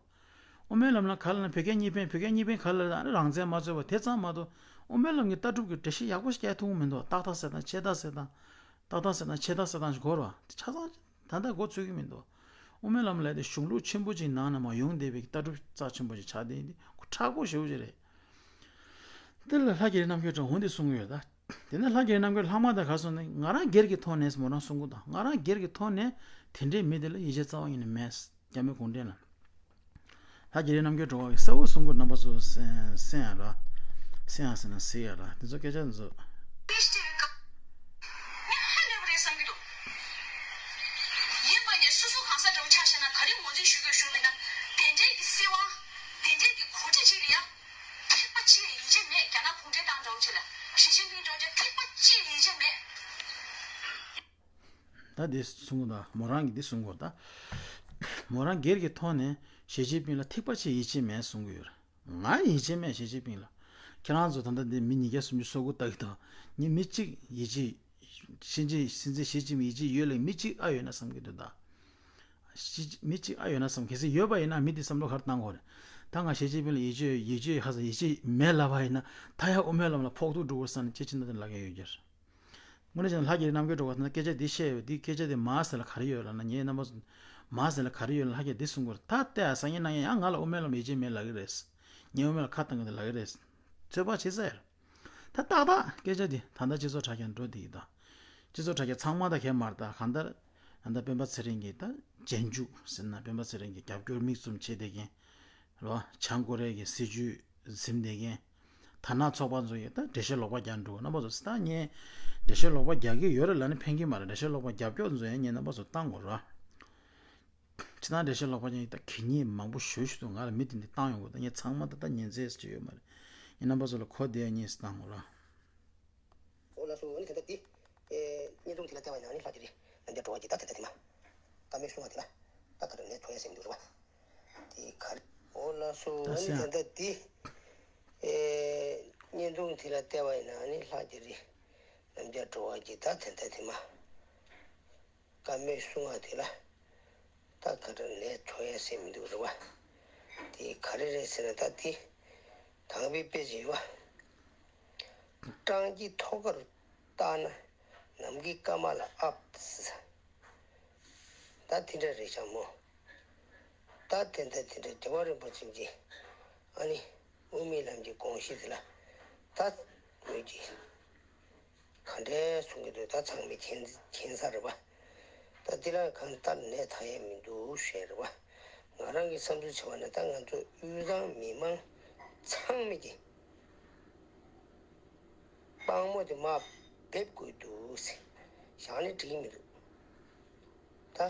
དབུ་མའི་ལམ་ལ་ག་ལབ་ན་བོད་སྐད་གཉིས་ཕན། བོད་སྐད་གཉིས་ཕན་ག་ལབ་ན་རང་བཙན་མ་རྩོད་པ་དེ་ཙམ་མ་གཏོགས། དབུ་མའི་ལམ་གྱི་ལྟ་གྲུབ་ཀྱི་འགྲེལ་བཤད་ཡག་པོ་ཞིག་རྒྱག་ཐུབ་ཀྱི་མི་འདུག་ཏག་ཏག་ཟེར་དང་ཆེ་ཏག་ཟེར་དང་། ཏག་ཏག་ཟེར་དང་ཆེ་ཏག་ཟེར་དང་ཞིག་གོ་ར་བ། དེ་ཆ་ཚང་ད་ལྟ་འགོ་ཚུགས་ཀྱི་མི་འདུག་དབུ་མའི་ལམ་ལབ་དེ་གཞུང་ལུགས་ཆེན་པོ་ཅིག་ནང་ནས་མར་ཡོང་བསྡད་པའི་ལྟ་གྲུབ་རྩ་ཆེན་པོ་ཅིག་ཆགས་བསྡད་ཡིན། དེ་མཁྲེགས་པོ་ཞེ་པོ་ཅིག་རེད། དེ་ལ་ལྷ་རྒྱ་རི་རྣམ་རྒྱལ་སྒྲོལ་དཀར་འོ་འདི་གསུང་གི་ཡོད་ད། དེ་ནས་ལྷ་རྒྱ་རི་རྣམ་རྒྱལ་ལྷག་མ་དང་ག་སོང་ནས། ང་རང་སྒེར་གྱི་ཐོག་ནས་མོ་རང་གསུང་གི་འདུག་ང་རང་སྒེར་གྱི་ཐོག་ནས་དེ་འདྲའི་མི་དེ་ལ་ཡིད་ཆེས་རྩ་བ་ཉིད་ནས་མེད། རྒྱ་མི་གུང་ཁྲན་ལ། ལྷ་རྒྱ་རི་རྣམ་རྒྱལ་སྒྲོལ་དཀར་གྱིས་གསལ་པོ་གསུང་གི་འདུག་རྣམ་པ་ཚོ་གསན་གསན་ཡ་ར། གསན་ཡ་ཟེར་ན་གཟིགས་ཡ་ར། དེ་ཚོ་སྐད་ཆ་ཚོ། ཡིན་པ་ནས་སོ་སོ་གང་ཟག་འདྲ་བོ་ཆ་བཞག་ན། ག་རེ་ངོས་འཛིན་ཞུ་དགོས་ཞུ་ལབ་ན། དེ་འདྲའི་གི་སྲིད་དབང་། དེ་འདྲའི་གི་གོ་སྒྲིག་ཅིག་ལ་ཡ། ཐེག་པ་གཅིག་ལ་ཡིད་ཆེས་མེད། རྒྱ་ནག་གུང་ཁྲན་ཏང་འདྲ་བོ་ཅིག་ལ། ཞི་ཅིན་ཕིང་འདྲ་བོ་ཅིག་ཐེག་པ་གཅིག་ལ་ཡིད་ཆེས་མེད། ད་འདི་གསུང་གི་འདུག་མོ་རང་གིས་འདི་གསུང་གི་འདུག་མོ་རང་སྒེར་གྱི་ཐོག་ནས་ཞི་ཅིན་ཕིང་ལ་ཐེག་པ་གཅིག་ཡིད་ཆེས་མེད་གསུང་གི་ཡོད་རེད། ང་ཡིད་ཆེས་མེད་ཞི་ཅིན་ཕིང་ལ། ཁྱེད་རང་ཚོ་ད་ལྟ་འདི་མི་ཉིས་བརྒྱ་སུམ་ཅུ་སོ་དགུ་ལྟ་གི་འདུག་ངས་མི་གཅིག་ཡིད་ཆེས། སྲིད་འཛིན་སྲིད་འཛིན་ཞི་ཅིན་ཕིང་ཡིད་ཆེས་ཡོད་ལབ་མི་གཅིག་ཨ་ཡོད་ན་བསམ་གྱི་འདུག་ད། ཞི་མི་གཅིག་ཨ་ཡོད་ན་བསམ། གལ་སྲིད་ཡོད་པ་ཡིན་ན་མི་དེ་བསམ་བློ་ག་རེ་བཏང་དགོས་རེད། ད་ང་ཞི་ཅིན་ཕིང་ལ་ཡིད་ཆེས་ཡིད་ཆེས་ཧ་ས་ཡིད་ཆེས་མེད་ལབ་པ་ཡིན་ན། ད་ཡང་དབུ་མའི་ལམ་ལ་ཕོག་ཐུག་འགྲོ་དགོས་བསམ་ནས་ཅི་བྱེད་ན་དེ་ལབ་མཁན་ཡོད་ཀྱི་རེད། དངོས་གནས་བྱས་ན་ལྷ་རྒྱ་རི་རྣམ་རྒྱལ་སྒྲོལ་དཀར་ད་སྐད་ཆ་འདི་བཤད་ཡོད། འདི་སྐད་ཆ་འདི་མ་ཟེར་ལ་ག་རེ་ཡོད་ལབ་ན། ངས་རྣམ་པ་ཚོ་མ་ཟེར་ལ་ག་རེ་ཡོད་ལབ་ན། ལྷ་རྒྱ་འདི་གསུང་གི་རེད། ད་ལྟ་ཡང་སང་ཉིན་གནངས་ཉིན་ཡང་ང་ལ་དབུ་མའི་ལམ་ཡིད་ཆེས་མེད་ལབ་ཀྱི་རེད། ངས་དབུ་མའི་ལམ་ཁ་བཏང་གི་འདུག་ལབ་ཀྱི་རེད། ཚོད་དཔག་བྱེད་ས་ཡོད། ད་ཏག་ཏག་སྐད་ཆ་འདི་ད་ལྟ་སྤྱི་ཚོགས་དྲ་རྒྱ་འགྲོ་བསྡད་ཀྱི་འདུག་སྤྱི་ཚོགས་དྲ་རྒྱ་ཚང་མ་ད་གས་མ་རེད། ད་གང་ལྟར་ད་ལྟ་སྤེན་པ་ཚེ་རིང་གི་ད་རྗེས་འཇུག་ཟེར་ན། སྤེན་པ་ཚེ་རིང་གི་རྒྱབ་སྐྱོར་མིག་བཙུམ་བྱེད་བསྡད་མཁན། རོ། བྱང་ཀོ་རི་ཡའི་སྲིད་ཇུས་འཛིན་བསྡད་མཁན། དར་ནག་ཚོགས་པ་ཚོ་ཡིས་ད་འགྲེལ་བཤད་ལོག་པ་རྒྱག་འགྲོ། རྣམ་པ་ཚོ་ད་ངས་འགྲེལ་བཤད་ལོག་པ་རྒྱག་གི་ཡོད་རེད་ལབ་ན་ཕན་གྱི་མ་རེད། འགྲེལ་བཤད་ལོག་པ་རྒྱབ་སྐྱོར་ཚོ་ཡང་ངས་རྣམ་པ་ཚོ་བཏང་དགོས་ར། ཅི་ད་འགྲེལ་བཤད་ལོག་པ་ཅན་ད་གད་སྙིགས་མང་པོ་ཞེ་པོ་ཞིག་འདུག་ང་ལ་མི་དེ་འདྲ་བཏང་ཡོང་གི་འདུག་ད་ངས་ཚང་མ་ད་ལྟ་ཉན་ཚད་ཅིག་ཡོད་མ་རེད། ངས་རྣམ་པ་ཚོ་ལ་གོ་བདེ་ཡ་གཉིས་སུ་བཏང་དགོས་ར། འོ་ལགས་སོ། ཨ་ནི་ད་ལྟ་འདི། ཨེ། བརྙན་ཐུང་དེ་ལ་བལྟས་པ་ཡིན་ན། ཨ་ནི་ལྷ་རྒྱ་རི་རྣམ་རྒྱལ་སྒྲོལ་དཀར་གྱིས་ད་ད་ལྟ་དེ་མ། བཀའ་མོལ་གསུང་བ་དེ་ལ་ད་ག་རེ་ལན་ཐོབ་ཡ་ཟེར་གྱི་འདུག་རེད་བ། དེ་ག་རེ། འོ་ལགས་སོ། ད་ཨ་ནི་ད་ལྟ་འདི། ཨེ། བརྙན་ཐུང་དེ་ལ་བལྟས་པ་ཡིན་ན། ཨ་ནི་ལྷ་རྒྱ་རི་རྣམ་རྒྱལ་སྒྲོལ་དཀར་གྱིས་ད་ད་ལྟ་དེ་མ། བཀའ་མོལ་གསུང་བ་དེ་ལ་ད་ག་རེ་ལན་ཐོབ་ཡ་ཟེར་མི་འདུག་རེད་བ། དེ་ག་རེ་རེད་ཟེར་ན། ད་དེ་དང་པོའི་དཔེ་ཅིག་ཡོད་བ། སྤྲང་གི་ཐོག་ཁར་བཏགས་ན། ནམ་མཁའི་སྐར་མ་ལ་ཨབ་ཟེར། ད་དེ་འདྲ་རེད་ཤག་མོ། ད་དེ་འདྲ་དེ་འདྲ་རྒྱལ་བ་རིན་པོ་ཆེ་གིས་ཨ་ནི་དབུ་མའི་ལམ་གྱི་དགོངས་གཞི་དེ་ལ་ད་ངོས་ཀྱིས། ག་འདྲས་གསུང་གི་འདུག་ད་ཚང་མས་མཁྱེན་མཁྱེན་ས་རེད་པ། ད་འདི་ལ་གང་ལྟར་ནས་ཐང་ཡས་མི་འདུག་ཞེས་རེད་པ། ང་རང་གི་བསམ་ཚུལ་བྱས་པ་ན། ད་ང་ཚོ་དབུས་གཙང་མི་མང་ཚང་མས་ཀྱི་དཔང་མོ་དེ་མར་འབེབས་དགོས་འདུག་ཟེར་བཞག་ནས་འགྲིག་གི་མི་འདུག་ད་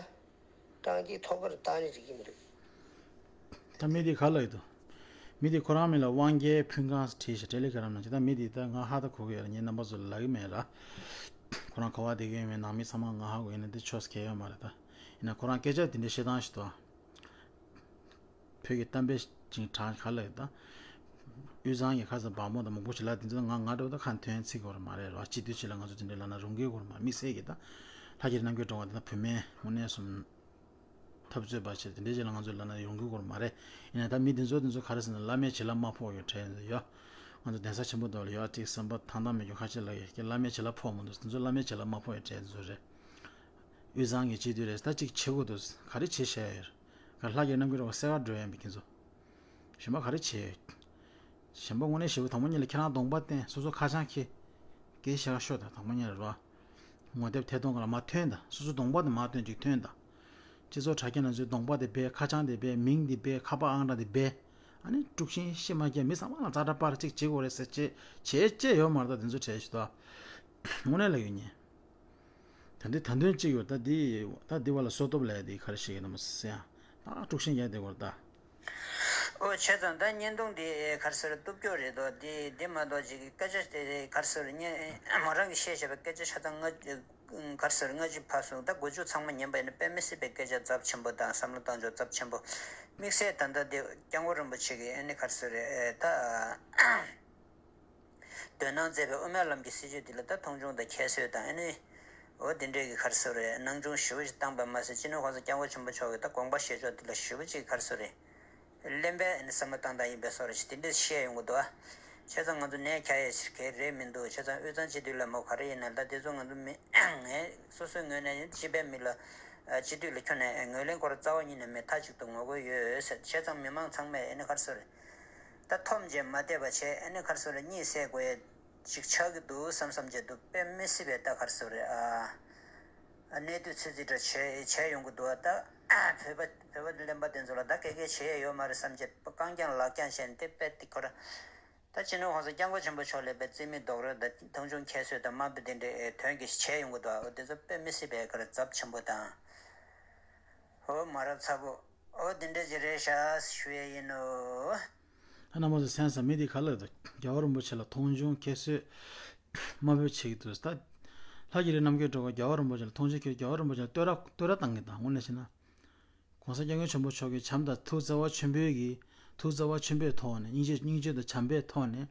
སྤྲང་གི་ཐོག་ཁར་བཏགས་ནས་འགྲིག་གི་མི་འདུག་ད་མི་དེ་ག་ལ་ཡོད་དོ། མི་དེ་ཁོ་རང་མིང་ལ་དབང་རྒྱལ་ཕུན་ཁང་བྲིས་ཤག་ཊེ་ལི་གྷི་རམ་ནང་ཅིག་ད་མི་དེ་ད་ང་ཧ་ད་གོ་གི་ཡོད་རེད། ངས་རྣམ་པ་ཚོ་ལ་ལབ་ཀྱི་མེད་ར། ཁོ་རང་ག་པར་བསྡད་ཀྱི་ཡོད་མེད་ནང་མི་ཚང་མ་ང་ཧ་གོ། ཡིན་ན་དེ་ཆོས་སུ་གལ་ཡོད་མ་རེད་ད། ཡིན་ན་ཁོ་རང་སྐད་ཆ་དེ་འདྲའི་བཤད་སྟངས་ཤིག་འདུག་བོད་ཀྱི་གཏམ་དཔེ་ཅིག་དྲངས། ག་ལ་ཡོད་ད། དབུས་གཙང་གི་ཁ་ས་བག་མོ་དང་མང་པོ་ཞིག་ལ་དེ་ཚོ་ང་ང་འདྲ་བོ་ད་ཁ་ཐོན་ཚིག་གོ་ར་མ་རེད་ར། སྤྱི་འཐུས་ཅིག་ལ་ང་ཚོ་དེ་འདྲའི་ལབ་ན་རུང་གི་གོ་ར་མ། དམིགས་བསལ་གྱི་ད་ལྷ་རྒྱ་རི་རྣམ་རྒྱལ་སྒྲོལ་དཀར་དེ་ད་བུད་མེད་དངོས་གནས་སོང་འཐབ་རྩོད་པ་བྱས། དེ་འདྲའི་ཅིག་ལ་ང་ཚོ་ལབ་ན་ཡོང་གི་གོ་ར་མ་རེད། ཡིན་ན་ད་མི་འདི་ཚོ་འདི་ཚོ་ག་རེ་ཟེར་ན། བླ་མའི་བྱིན་རླབས་མ་ཕོག་ཡོད་གྲས་ཡོད། ང་ཚོ་གདན་ས་ཆེན་པོ་འདི་ལ་ཡོད་ཅིག་བསམ་པ་ཐང་ཐང་མེད་རྒྱུ་ཁ་ཤས་ལ་ཡོད་ཀྱི། བླ་མའི་བྱིན་རླབས་ཕོག་མི་འདུག་འདི་ཚོ་བླ་མའི་བྱིན་རླབས་མ་ཕོག་ཡོད་གྲས་འདི་ཚོ་རེད། དབུས་གཙང་གི་སྤྱི་འཐུས་རེད། ད་ཅིག་བྱེད་དགོས་འདུག་ག་རེ་བྱེད་བཤད་ཡོད། ག་ལྷ་རྒྱ་རྣམ་རྒྱལ་རོགས་གསལ་ཁ་འགྲོ་ཡ་མི་ཁྱེད་ཚོ། གཞན་པ་ག་རེ་བྱེད་ཡོད། གཞན་པ་དངོས་གནས་ཞེ་པོ་དང་པོ་ཉིད་ལ་ཁྱེད་རང་གདོང་པ་བསྟན། སོ་སོ་ཁ་བྱང་ཁྱེར། སྐད་ཆ་བཤད་ཤོག་ད་དང་པོ་ཉིད་ལ་རོ། ངོ་དེབ་ཐད་གཏོང་སྒང་ལ་མར་ཐོན་ད། སོ་སོ་གདོང་པ་དེ་མར་སྟོན་ཅིག་ཐོན་ད། སྤྱི་ཚོགས་དྲ་རྒྱ་ནང་ཚོའི་གདོང་པ་དེ་སྦས། ཁ་བྱང་དེ་སྦས། མིང་དེ་སྦས། ཁ་པར་ཨང་གྲངས་དེ་སྦས། ཨ་ནི་དཀྲུག་ཤིང་ཤི་མ་རྒྱག་མི་ཚང་མ་ལ་ཛ་དྲག་པར་ཅིག་བྱེད་དགོས་རེད་ཟེར་བྱས་བྱས་བྱས་ཡོད་མ་རེད། ད་དེ་ཚོ་བྱས་ཤིག་ད། དངོས་གནས་ལ་ཡོད་ཉེ། ད་འདི་ད་དོན་གཅིག་ཡོད། ད་འདི་ད་འདི་བ་ལ་བཟོ་ཐོབ་ལས་འདི་ག་རེ་ཞིག་ཡིན་ནམ་ཟེར་ཡང་ད་དཀྲུག་ཤིང་རྒྱག་དེ་གོ་ད། ཨོ་བྱས་ཙང་ད་བརྙན་ཐུང་འདི་ག་རེ་ཟེར་གཏུབ་སྐྱོ་རེད་དོ། འདི་འདི་མ་གཏོགས་ཅིག་སྐད་ཆ་དེ་ག་རེ་ཟེར་ཉན་མོ་རང་གིས་བཤད་བཞག་པའི་སྐད་ཆ་ཆ་ཚང་ང་ག་རེ་ཟེར་ལྔ་བཅུ་ཕར་སོང་། ད་དགུ་བཅུ་ཚང་མ་ཉན་པ་ཡིན་ན་དཔེ་མི་སྲིད་པའི་སྐད་ཆ་ཚབས་ཆེན་པོ་དང་བསམ་བློ་བཏང་ཕྱོགས་ཚབས་ཆེན་པོ། དམིགས་བསལ་ད་ལྟ་འདི་སྐྱབས་མགོན་རིན་པོ་ཆེ་གིས་ཨ་ནི་ག་རེ་ཟེར་རེད་ད། དོན་སྣང་མཛད་པའི་དབུ་མའི་ལམ་གྱི་སྲིད་བྱུས་འདི་ལ་ད་མཐོང་ཆུང་དང་ཁྱད་གསོད་དང་ཨ་ནི། འོ་འདི་འདྲའི་གི་ག་རེ་ཟེར་རེད་སྣང་ཆུང་ཞེ་པོ་ཞིག་བཏང་པ་མ་ཟད་སྤྱི་ནོར་གོང་ས་སྐྱབས་མགོན་ཆེན་པོ་མཆོག་གིས་ད་དགོངས་པ་བཞེས་ཕྱོགས་འདི་ལ་ཞེ་པོ་ཅིག་ག་རེ་ཟེར་རེད། གླེན་པའི་ཨ་ནི་བསམ་བློ་བཏང་སྟངས་ཡིན་པའི་བཟོ་འདྲ་ཞིག་དེ་འདྲས་བཤད་ཡོང་གི་འདུག་ཨ། བྱས་ཙང་ང་ཚོ་ནད་ཁྱག་ཡས་ཞིག་གས་རེད་མི་འདུག་བྱས་ཙང་དབུས་གཙང་སྤྱི་འཐུས་ལ་མོ་ག་རེ་ཡིན་ན་ད་དེ་ཚོ་ང་ཚོ་མི་ངས་སོ་སོའི་ངོས་ནས་ཡིན་སྤྱི་པའི་མི་ལ་སྤྱི་འཐུས་ལ་ཁྱོན་ནས་ངོས་ལེན་སྐོར་རྩ་བ་ཉིད་ནས་མེད། མཐའ་གཅིག་ཏུ་ངོ་རྒོལ་ཡོད་ཟེར། བྱས་ཙང་མི་མང་ཚང་མས་ཨ་ནི་ག་རེ་ཟེར་རེད། ད་འཐོམ་བྱས་མ་བསྡད་པ་བྱས་ཨ་ནི་ག་རེ་ཟེར་རེད་གཉིད་སད་དགོས་ཡས་ཅིག་ཆགས་ཀྱི་འདུག་བསམ་བསམ་བྱས་འདུག་དཔེ་མི་སྲིད་པའི་ད་ག་རེ་ཟེར་རེད་ཨ། གནས་དུས་ཚོད་ཚིག་འདྲ་བྱས་བྱས་ཡོང་གི་འདུག་ཨ། ད་བོད་པ་བོད་པ་གླེན་པ་དེ་ཚོ་ལ་ད་སྐད་སྐད་བྱེད་ཡས་ཡོད་མ་རེད་བསམ་བྱས་རྐང་རྐྱང་ལག་རྐྱང་བྱས་ནས་དེ་དཔེ་དེ་ཁོ་ར། ད་སྤྱི་ནོར་གོང་ས་སྐྱབས་མགོན་ཆེན་པོ་མཆོག་ལ་དཔེ་རྩིས་མེད་རྡོག་རོལ་དང་མཐོང་ཆུང་ཁྱད་གསོད་དང་དམའ་འབེབས་དེ་འདྲའི་དོན་གྱིས་བྱས་ཡོང་གི་འདུག་ཨ། འོ་དེ་ཚོ་དཔེ་མི་སྲིད་པའི་ག་རེ་ཚབས་ཆེན་པོ་དང་། འོ་མ་རབས་ཚ་པོ། འོ་དེ་འདྲ་ཅིག་རེད་ཤག་ཞུ་ཡས་ཡིན་ནོ། ད་རྣམ་པ་ཚོ་གསན་ས་མི་འདི་ག་ལ་རྒྱལ་བ་རིན་པོ་ཆེ་ལ་མཐོང་ཆུང་ཁྱད་གསོད་དམའ་འབེབས་བྱེད་ཀྱི་འདུག་ད་ལྷ་རྒྱ་རི་རྣམ་རྒྱལ་སྒྲོལ་དཀར་རྒྱལ་བ་རིན་པོ་ཆེ་ལ་མཐོང་ཆུང་ཁྱད་གསོད། རྒྱལ་བ་རིན་པོ་ཆེ་ལ་བསྟོད་ར་བསྟོད་ར་བཏང་གི་དང་དངོས་གནས་བྱས་ན། གོང་ས་སྐྱབས་མགོན་ཆེན་པོ་མཆོག་གིས་བྱམས་དང་ཐུགས་བརྩེ་བ་ཆེན་པོའི་གི་ཐུགས་བརྩེ་བ་ཆེན་པོའི་ཐོག་ནས་སྙིང་རྗེ་སྙིང་རྗེ་དང་བྱམས་པའི་ཐོག་ནས་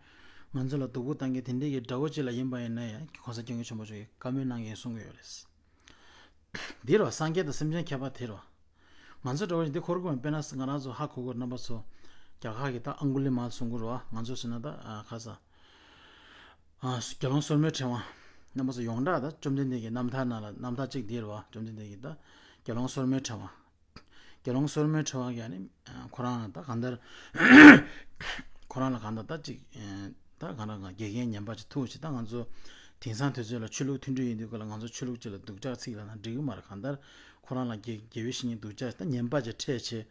ང་ཚོ་ལ་སྡུག་པོ་བཏང་མཁན་དེ་འདྲའི་གི་དགྲ་བོ་ཅིག་ལ་ཡིན་པ་ཡིན་ན་ཡང་གོང་ས་སྐྱབས་མགོན་ཆེན་པོ་མཆོག་གིས་བཀའ་མོལ་གནང་མཁན་གསུང་གི་ཡོད་རེད། འདི་རེད་བ། སངས་རྒྱས་དང་སེམས་ཅན་ཁྱད་པར་དེ་རེད་བ། ང་ཚོ་འདྲ་བོ་ཞིག་འདི་འཁོར་དགོས་པ་དཔེར་ན་ང་རང་ཚོ་ཧ་གོ་གོ་རྣམ་པ་ཚོ་རྒྱ་གར་གྱི་ད་ཨང་གུ་ལི་མ་ལ་གསུང་གི་རེད་བ། ང་ཚོ་ཟེར་ན་ད་ཨ་ཁ་ས་ཨ་དགེ་སློང་སོར་མོའི་ཕྲེང་བ་རྣམ་པ་ཚོ་ཡོངས་གྲགས་ད་བཅོམ་ལྡན་འདས་ཀྱི་རྣམ་ཐར་ནང་ལ་རྣམ་ཐར་གཅིག་འདི་རེད་བ། བཅོམ་ལྡན་འདས་ཀྱི་ད་དགེ་སློང་སོར་མོའི་ཕྲེང་བ། དགེ་སློང་སོར་མོའི་ཕྲེང་བ་གིས་ནི་ཁོ་རང་ལ་ད་གང་ལྟར་ཁོ་རང་ལ་གང་ལྟར་ད་ཅིག་ད་གང་ལྟར་ང་དགེ་རྒན་ཉན་པ་ཅིག་ཐུག་ཅིག་ད་ང་ཚོ་དེང་སང་དུས་ཚོད་ལ་ཆོས་ལུགས་མཐུན་སྒྲིལ་ཡིན་དུས་སྐབས་ལ་ང་ཚོ་ཆོས་ལུགས་ཅིག་ལ་སྡུག་ཅག་ཚིག་ལ་ན་འགྲིག་གི་མ་རེད། གང་ལྟར་ཁོ་རང་ལ་དགེ་དགེ་བའི་བཤེས་གཉེན་སྡུག་ཅག་ད་ཉན་པ་ཅིག་འཕྲད་བྱས་